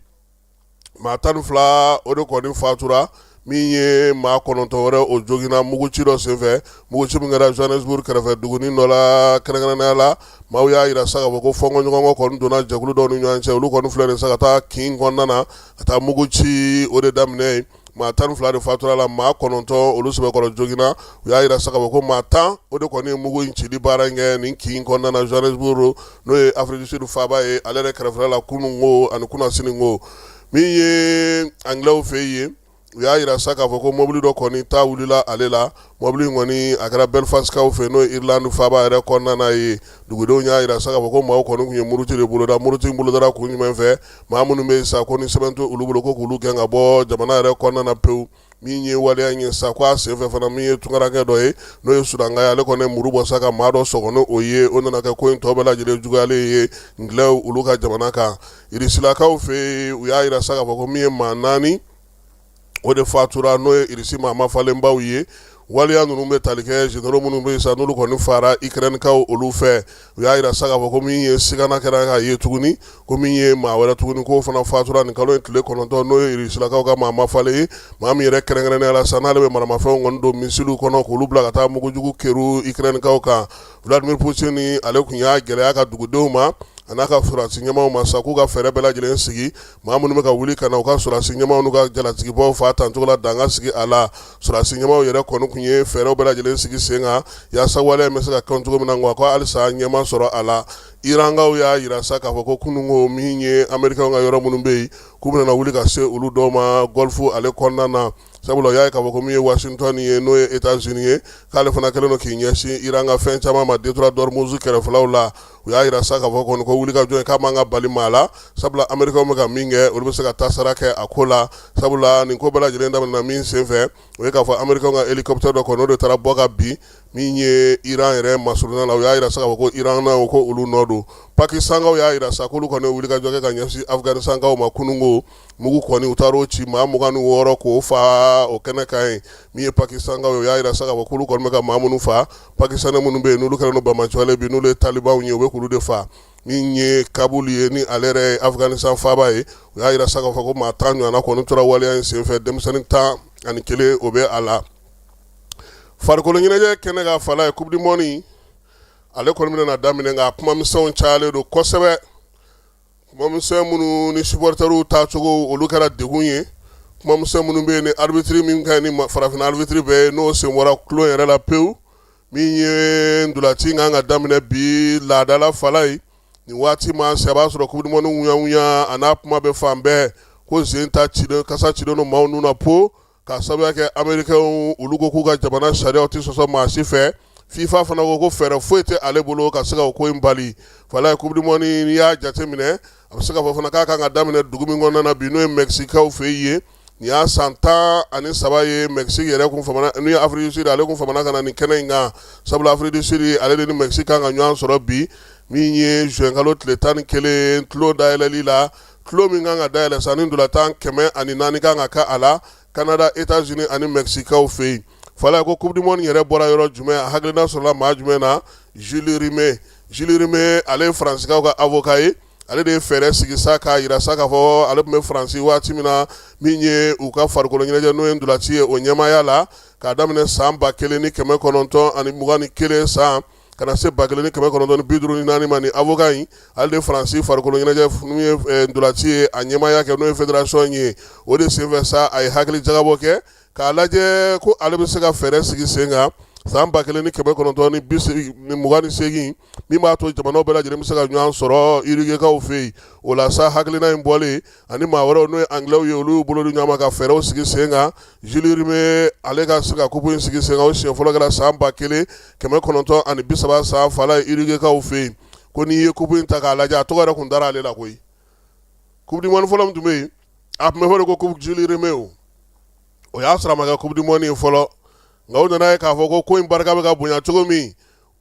maa 12 o de kɔni fatura, min ye maa 9 wɛrɛ o joginna muguci dɔ senfɛ, muguci min kɛra Johannesburg kɛrɛfɛ dugunin dɔ la. Kɛrɛnkɛrɛnnenya la, maaw y'a jira sa k'a fɔ ko fɔnkɔɲɔgɔnkɔ kɔni donna jɛkulu dɔw ni ɲɔgɔn cɛ. Olu kɔni filɛ nin sa ka taa kin kɔnɔna na ka taa muguci o de daminɛ yen. Maa 12 de fatura la, maa 9 olu sɛbɛkɔrɔ joginna. U y'a jira sa k'a fɔ ko maa 10 o de kɔni ye mugu in cili baara in kɛ nin kin kɔnɔna na Johannesburg, n'o ye Afrique du Sud faaba ye, ale yɛrɛ kɛrɛfɛla la kunun ko ani kunasini ko. Min ye Anglais fɛ yen, u y'a jira sa k'a fɔ ko mobili dɔ kɔni ta wulila ale la. Mobili in kɔni a kɛra Belfastkaw fɛ, n'o ye Irlande faaba yɛrɛ kɔnɔna na ye. Dugudenw y'a jira sa k'a fɔ ko maaw kɔni tun ye muruti de boloda. Muruti in bolodara kun jumɛn fɛ? Maa minnu bɛ yen sa ko ni sɛbɛn tɛ olu bolo, ko k'olu gɛn ka bɔ jamana yɛrɛ kɔnɔna na pewu. Min ye waleya in ye sa, ko a senfɛ fana, min ye tunkarakɛ dɔ ye, n'o ye Sudanka ye, ale kɔni muru bɔ sa ka maa dɔ sɔgɔ ni o ye. O nana kɛ ko in tɔ bɛɛ lajɛlen juguyalen ye Anglais olu ka jamana kan. Irisilakaw fɛ yen, u y'a jira sa k'a fɔ ko min ye maa 4 o de fatura, n'o ye Irisi maa mafalenbaw ye. Waleya ninnu bɛ tali kɛ généraux minnu bɛ yen sa, n'olu kɔni fara Ukrainekaw olu fɛ. U y'a jira sa k'a fɔ ko min ye sigana kɛra k'a ye tuguni, ko min ye maa wɛrɛ tuguni, k'o fana fatura nin kalo in tile 9, n'o ye Irisilakaw ka maa mafalen ye, maa min yɛrɛ kɛrɛnkɛrɛnnenya la sa, n'ale bɛ maramafɛnw kɔni don misiliw kɔnɔ k'olu bila ka taa mugujugu kɛru Ukrainekaw kan. Vladimir Poutine ni ale tun y'a gɛlɛya ka dugudenw ma a n'a ka sɔrɔdasi ɲɛmaaw ma sa, k'u ka fɛɛrɛ bɛɛ lajɛlen sigi, maa minnu bɛ ka wuli ka na u ka sɔrɔdasi ɲɛmaaw n'u ka jalatigibaw fa tancogo la, dan ka sigi a la. Sɔrɔdasi ɲɛmaaw yɛrɛ kɔni tun ye fɛɛrɛw bɛɛ lajɛlen sigi sen kan yaasa waleya in bɛ se ka kɛ cogo min na, nka ko halisa ɲɛ ma sɔrɔ a la. Irankaw y'a jira sa k'a fɔ ko kununko, min ye Amerikɛnw ka yɔrɔ minnu bɛ yen, k'u bɛna wuli ka se olu dɔw ma Golfe ale kɔnɔna na, sabula u y'a ye k'a fɔ ko min ye Washington ye, n'o ye États-Unis ye, k'ale fana kɛlen don k'i ɲɛsin Iran ka fɛn caman ma détroit d'Ormuz kɛrɛfɛlaw la. U y'a jira sa k'a fɔ kɔni ko wulikajɔ in k'a man ka bali maa la, sabula Amerikɛnw bɛ ka min kɛ, olu bɛ se ka tasara kɛ a ko la, sabula nin ko bɛɛ lajɛlen daminɛna min senfɛ, o ye k'a fɔ Amerikɛnw ka hélicoptère dɔ kɔni, o de taara bɔ ka bin min ye Iran yɛrɛ masurunna la. U y'a jira sa k'a fɔ ko Iran na ko olu nɔ don. Pakistankaw y'a jira sa k'olu kɔni ye wulikajɔ kɛ ka ɲɛsin Afganistankaw ma kununko. Mugu kɔni u taar'o ci, maa 26 k'o fa o kɛnɛ kan yen. Min ye Pakistankaw ye, u y'a jira sa k'a fɔ k'olu kɔni bɛ ka maa minnu fa, Pakistanais minnu bɛ yen n'olu kɛlen don banbaanciwale bi, n'olu ye talibanw ye, u bɛ k'olu de fa. Min ye Kabul ye, ni ale yɛrɛ ye Afganistan faaba ye, u y'a jira sa k'a fɔ ko maa 10 ɲɔgɔnna kɔni tora waleya in senfɛ, denmisɛnnin 11 o bɛ a la. Farikolo ɲɛnajɛ kɛnɛ ka fala ye, Coupe du monde ale kɔni bɛna daminɛ, nka kumamisɛnw cayalen don kosɛbɛ. Kumamisɛn minnu ni supporterw taacogo olu kɛra degun ye, kumamisɛn minnu bɛ yen ni arbitre min ka ɲi ni farafinna arbitre bɛɛ ye, n'o sen bɔra tulon yɛrɛ la pewu. Min ye ntolaci kan ka daminɛ bi laadala fala ye, nin waati ma se, a b'a sɔrɔ coupe du monde ŋuyaŋuya a n'a kuma bɛ fan bɛɛ, ko sen ta cilen, kasa cilen don maaw nun na po, k'a sababuya kɛ Amerikɛnw olu ko k'u ka jamana sariyaw tɛ sɔsɔ maa si fɛ. FIFA fana ko ko fɛɛrɛ foyi tɛ ale bolo ka se ka o ko in bali. Falaye, coupe du monde n'i y'a jateminɛ, a bɛ se ka fɔ fana k'a kan ka daminɛ dugu min kɔnɔna na bi, n'o ye Mɛkisikaw fɛ yen ye. Nin y'a san 13 ye Mexique yɛrɛ kun famana, n'o ye Afrique du Sud, ale kun famana ka na nin kɛnɛ in kan, sabula Afrique du Sud ale de ni Mexique kan ka ɲɔgɔn sɔrɔ bi, min ye juin kalo tile 11, tulon dayɛlɛli la. Tulon min kan ka dayɛlɛ sa, ni ntolatan 104 kan ka kɛ a la Canada, États-Unis ani Mexiquekaw fɛ yen. Falaye, ko coupe du monde yɛrɛ bɔra yɔrɔ jumɛn, a hakilina sɔrɔla maa jumɛn na? Jules Rimet. Jules Rimet, ale ye Faransikaw ka avocat ye. Ale de ye fɛɛrɛ sigi sa k'a jira sa k'a fɔ ale tun bɛ Faransi waati min na, min ye u ka farikolo ɲɛnajɛ, n'o ye ntolaci ye, o ɲɛmaaya la, k'a daminɛ san 1921 san ka na se 1954 ma. Ni avocat in, ale de Faransi farikolo ɲɛnajɛ, n'o ye ntolaci ye, a ɲɛmaaya kɛ, n'o ye fédération ye. O de senfɛ sa, a ye hakili jagabɔ kɛ k'a lajɛ ko ale bɛ se ka fɛɛrɛ sigi sen kan san 1928, min b'a to jamanaw bɛɛ lajɛlen bɛ se ka ɲɔgɔn sɔrɔ Uruguaykaw fɛ yen. O la sa, hakilina in bɔlen ani maa wɛrɛw, n'o ye Anglais ye, olu y'u bolo di ɲɔgɔn ma ka fɛɛrɛw sigi sen kan, Jules Rimet ale ka se ka coupe in sigi sen kan. O siɲɛ fɔlɔ kɛra san 1930 san, Falaye, Uruguaykaw fɛ yen. Ko n'i ye coupe in ta k'a lajɛ, a tɔgɔ yɛrɛ kun dara ale la koyi. Coupe du monde fɔlɔ min tun bɛ yen, a tun bɛ fɔ de ko coupe Jules Rimet. O y'a sɔrɔ a ma kɛ coupe du monde ye fɔlɔ, nka u nana ye k'a fɔ ko ko in barika bɛ ka bonya cogo min,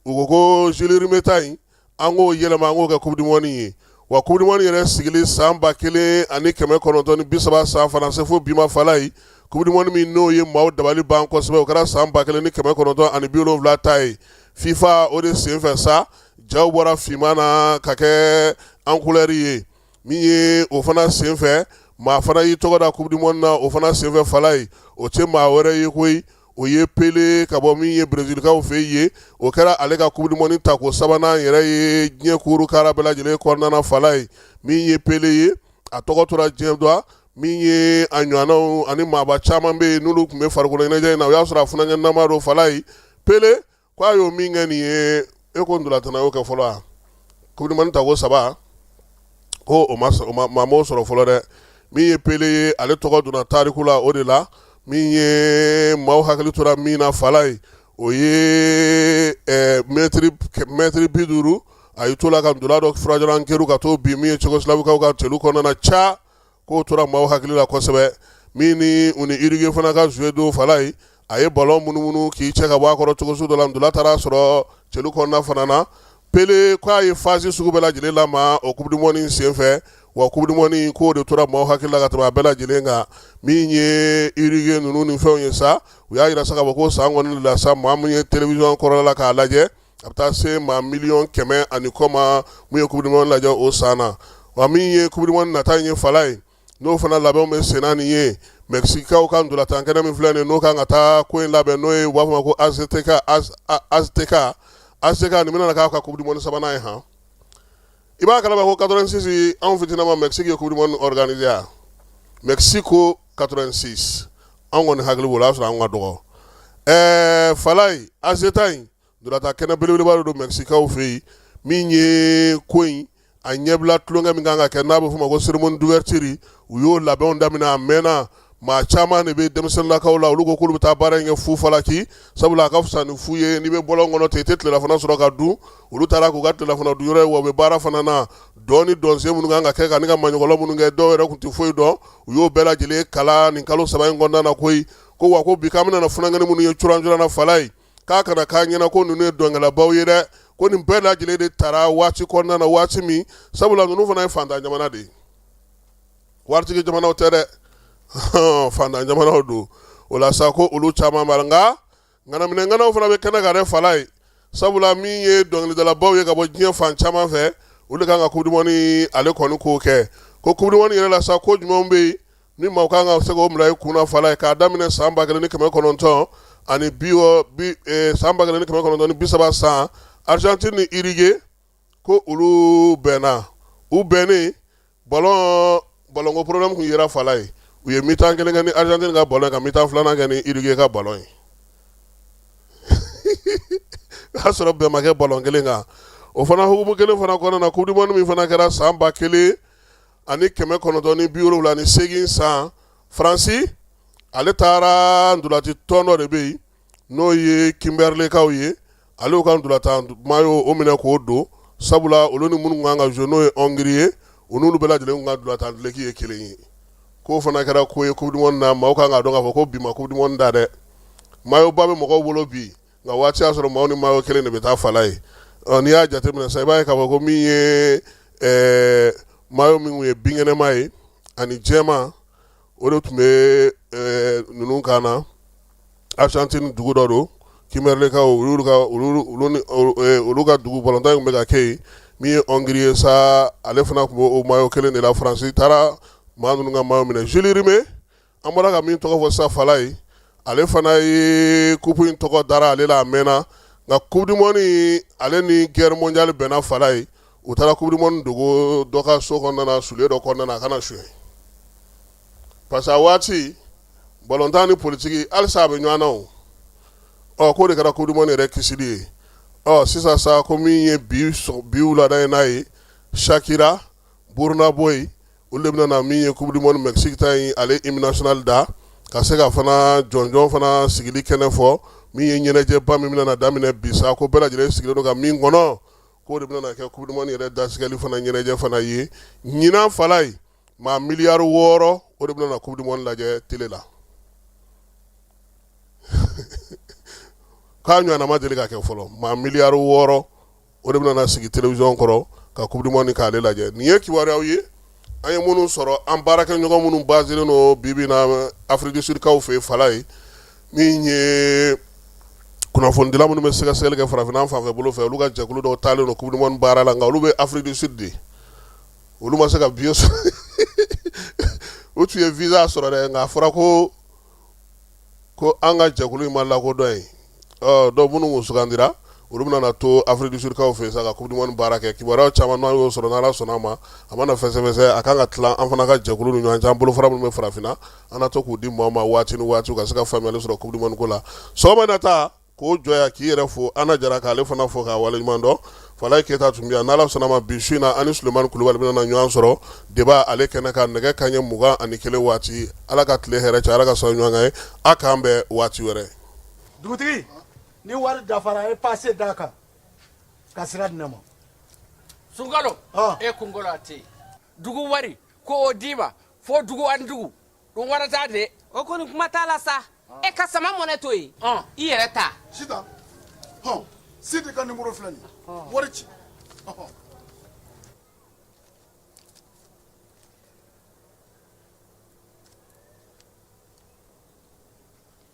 u ko ko Jules Rimet ta in, an k'o yɛlɛma, an k'o kɛ coupe du monde ye. Wa coupe du monde yɛrɛ sigili san 1930 san fana se fo bi ma, Falaye, coupe du monde min n'o ye maaw dabali ban kosɛbɛ, o kɛra san 1970 ta ye FIFA. O de senfɛ sa, jaw bɔra finman na ka kɛ en couleur ye. Min ye o fana senfɛ, maa fana y'i tɔgɔ da coupe du monde na o fana senfɛ, Falaye, o tɛ maa wɛrɛ ye koyi, o ye Pele ka bɔ min ye Brezilkaw fɛ yen. O kɛra ale ka coupe du monde tako sabanan yɛrɛ ye diɲɛ kuru kara bɛɛ lajɛlen kɔnɔna na. Falaye, min ye Pele ye, a tɔgɔ tora diɲɛ dɔn. Min ye a ɲɔgɔnnaw ani maaba caman bɛ yen, n'olu tun bɛ farikolo ɲɛnajɛ in na, o y'a sɔrɔ a funankɛnama don. Falaye, Pele ko a y'o min kɛ nin ye, e ko ntolatanna y'o kɛ fɔlɔ wa? Coupe du monde tako saba ko o ma maa m'o sɔrɔ fɔlɔ dɛ. Min ye Pele ye, ale tɔgɔ donna tariku la o de la. Min ye maaw hakili tora min na, Falaye, o ye mɛtiri 50, a y'i to la ka ntola dɔ furajalan kɛru ka t'o bin min ye Tchécoslovaquekaw ka celu kɔnɔna na ca, k'o tora maaw hakili la kosɛbɛ. Min ni u ni Uruguay fana ka jouer don, Falaye, a ye ballon munumunu k'i cɛ ka bɔ a kɔrɔ cogo sugu dɔ la, ntola taara sɔrɔ celu kɔnɔna fana na. Pele ko a ye phase sugu bɛɛ lajɛlen lama o coupe du monde in senfɛ. Wa coupe du monde in k'o de tora maaw hakili la ka tɛmɛ a bɛɛ lajɛlen kan. Min ye Uruguay ninnu ni fɛnw ye sa, u y'a jira sa k'a fɔ ko san kɔni la sa, maa min ye télévision kɔrɔla la k'a lajɛ, a bɛ taa se maa miliyɔn 100 ani kɔ ma mun ye coupe du monde lajɛ o san na. Wa min ye coupe du monde nata in ye, Falaye, n'o fana labɛnw bɛ senna nin ye, Mɛkisikaw ka ntolatan kɛnɛ min filɛ nin ye, n'o kan ka taa ko in labɛn, n'o ye u b'a fɔ ma ko Azteca. Azteca, Azteca nin bɛna k'a ka coupe du monde sabanan ye. Han, i b'a kalama ko 86, anw fitininama, Mexique ye coupe du monde organiser yan, Mexico 86. Anw kɔni hakili b'o la, o y'a sɔrɔ anw ka dɔgɔ. Ɛɛ Falaye, Azteca in, ntolatan kɛnɛ belebeleba de don Mɛkisikaw fɛ yen. Min ye ko in a ɲɛbila tulonkɛ min kan ka kɛ, n'a bɛ f'o ma ko cérémonie d'ouverture, u y'o labɛnw daminɛ a mɛnna. Maa caman de bɛ denmisɛnninlakaw la, olu ko k'olu bɛ taa baara in kɛ fu falaki, sabula a ka fisa ni fu ye. N'i bɛ bɔlɔn kɔnɔ ten, i tɛ tilelafana sɔrɔ ka dun. Olu taara k'u ka tilelafana dun yɔrɔ ye, wa u bɛ baara fana na. Dɔn ni dɔnsen minnu kan ka kɛ ka ni ka maɲɔgɔlɔ minnu kɛ, dɔw yɛrɛ tun tɛ foyi dɔn, u y'o bɛɛ lajɛlen kalan nin kalo 3 in kɔnɔna na koyi. Ko wa ko bi k'an bɛna funankɛnin minnu ye curan curan na, Falaye, k'a kana k'a ɲɛna ko ninnu ye dɔnkɛlabaw ye dɛ, ko nin bɛɛ lajɛlen de tara waati kɔnɔna na, waati min sabula ninnu fana ye fantan jamana de ye, waritigi jamanaw tɛ dɛ, fantan jamanaw don. O la sa, ko olu caman b'a la, nka ŋanaminɛ ŋanaw fana bɛ kɛnɛ kan dɛ, Falaye, sabula min ye dɔnkilidalabaw ye ka bɔ diɲɛ fan caman fɛ, olu de kan ka coupe du monde ale kɔni k'o kɛ. Ko coupe du monde yɛrɛ la sa, ko jumɛnw bɛ yen ni maaw kan ka se k'o bila i kun na, Falaye? K'a daminɛ san 1900 ani bi bi san 1930 san, Argentine ni Uruguay, ko olu bɛnna. U bɛnnen, ballon ballon ko problème tun yera, Falaye. U ye mi-temps kelen kɛ ni Argentine ka ballon ye, ka mi-temps filanan kɛ ni Uruguay ka ballon ye. O y'a sɔrɔ bɛn ma kɛ ballon kelen kan. O fana hukumu kelen fana kɔnɔna na, coupe du monde min fana kɛra san 1978 san, Faransi ale taara ntolaci tɔn dɔ de bɛ yen, n'o ye Kimberleykaw ye. Ale y'u ka ntolatan mayo o minɛ k'o don, sabula olu ni minnu kan ka jouer n'o ye Hongrie ye, u n'olu bɛɛ lajɛlen kun ka ntolatan duloki ye kelen ye. K'o fana kɛra ko ye coupe du monde na, maaw kan k'a dɔn k'a fɔ ko bi ma coupe du monde da dɛ. Mayo ba bɛ mɔgɔw bolo bi, nka waati y'a sɔrɔ maaw ni mayo kelen de bɛ taa fala ye. N'i y'a jateminɛ sisan, i b'a ye k'a fɔ ko min ye mayo min ye binkɛnɛma ye ani jɛman, o de tun bɛ ninnu kan na. Argentine dugu dɔ don, Kimberleykaw, olu ka dugu balontan in tun bɛ ka kɛ yen. Min ye Hongrie ye sa, ale fana tun bɛ o mayo kelen de la. Faransi taara maa ninnu ka mayo minɛ. Jules Rimet, an bɔra ka min tɔgɔ fɔ sisan, fala ye, ale fana ye coupe in tɔgɔ dara ale la a mɛnna, nka coupe du monde ale ni guerre mondiale bɛnna fala ye. U taara coupe du monde dogo dɔ ka so kɔnɔna na, soulier dɔ kɔnɔna na, a kana suɲɛ, parce que a waati balontan ni politiki halisa a bɛ ɲɔgɔn na. O ɔ k'o de kɛra coupe du monde yɛrɛ kisili ye. Ɔ sisan sa, ko min ye bi bi wulada in n'a ye, Shakira, Burna Boy, olu de bɛna na min ye coupe du monde Mexique ta in, ale hymne national da, ka se ka fana jɔnjɔn fana sigili kɛnɛ fɔ. Min ye ɲɛnajɛba min bɛna na daminɛ bi sa, ko bɛɛ lajɛlen sigilen don ka min kɔnɔ, k'o de bɛna na kɛ coupe du monde yɛrɛ dasigɛli fana ɲɛnajɛ fana ye ɲinan fala ye. Maa miliyari 6, o de bɛna na coupe du monde lajɛ télé la, k'a ɲɔgɔnna ma deli ka kɛ fɔlɔ. Maa miliyari 6, o de bɛna na sigi télévision kɔrɔ ka coupe du monde k'ale lajɛ. Nin ye kibaruyaw ye an ye minnu sɔrɔ an baarakɛɲɔgɔn minnu baselen don bi bi na Afrique du Sud kaw fɛ fala ye. Min ye kunnafonidila minnu bɛ sɛgɛsɛgɛli kɛ farafinna fanfɛ bolo fɛ, olu ka jɛkulu dɔw taalen don coupe du monde baara la, nka olu bɛ Afrique du Sud de, olu ma se ka billet sɔrɔ. U tun ye visa sɔrɔ dɛ, nka a fɔra ko an ka jɛkulu in ma lakodɔn yen. Ɔ dɔw minnu kun sugandira, olu bɛna na to Afrique du Sud kaw fɛ sa ka coupe du monde baara kɛ. Kibaruyaw caman n'an y'o sɔrɔ, n'Ala sɔnna a ma, a mana fɛsɛfɛsɛ, a kan ka tila an fana ka jɛkulu ni ɲɔgɔn cɛ. An bolofara minnu bɛ farafinna, an na to k'u di maaw ma waati ni waati, u ka se ka faamuyali sɔrɔ coupe du monde ko la. Sɔgɔma in na ta k'o jɔ yan, k'i yɛrɛ fo, Ana Jara, k'ale fana fo k'a waleɲuman dɔn. Falaye Keyita tun bɛ yan. N'Ala sɔnna ma, bi su in na, an ni Sulemani Kulubali bɛna na ɲɔgɔn sɔrɔ débat ale kɛnɛ kan nɛgɛ kanɲɛ 21 waati. Ala ka tile hɛrɛ cɛ, Ala ka sɔn ɲɔgɔn kan ye. A k'an bɛn waati wɛrɛ. Dugutigi, ni wari dafara, e pase d'a kan ka sira di ne ma. Sunkalo, e kunkolo a tɛ yen. Dugu wari ko o d'i ma fo dugu ani dugu dun wara t'a de. O kɔni kuma t'a la sa. E ka sama mɔnɛ to yen, i yɛrɛ ta. Sitan, hɔn, Sidi ka nimoro filɛ nin ye, wari ci.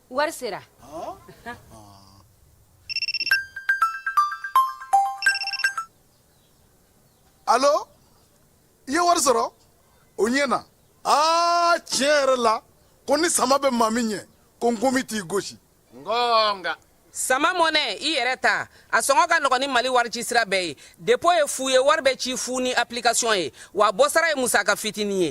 Wari sera. Alo, i ye wari sɔrɔ? O ɲɛna. Aa, tiɲɛ yɛrɛ la, ko ni sama bɛ maa min ɲɛ, ko nkomi t'i gosi. Ngonga. Sama mɔnɛ, i yɛrɛ ta, a sɔngɔ ka nɔgɔn ni Mali warici sira bɛɛ ye. Dépôt ye fu ye, wari bɛ ci fu ni application ye, wa bɔsara ye musaka fitinin ye.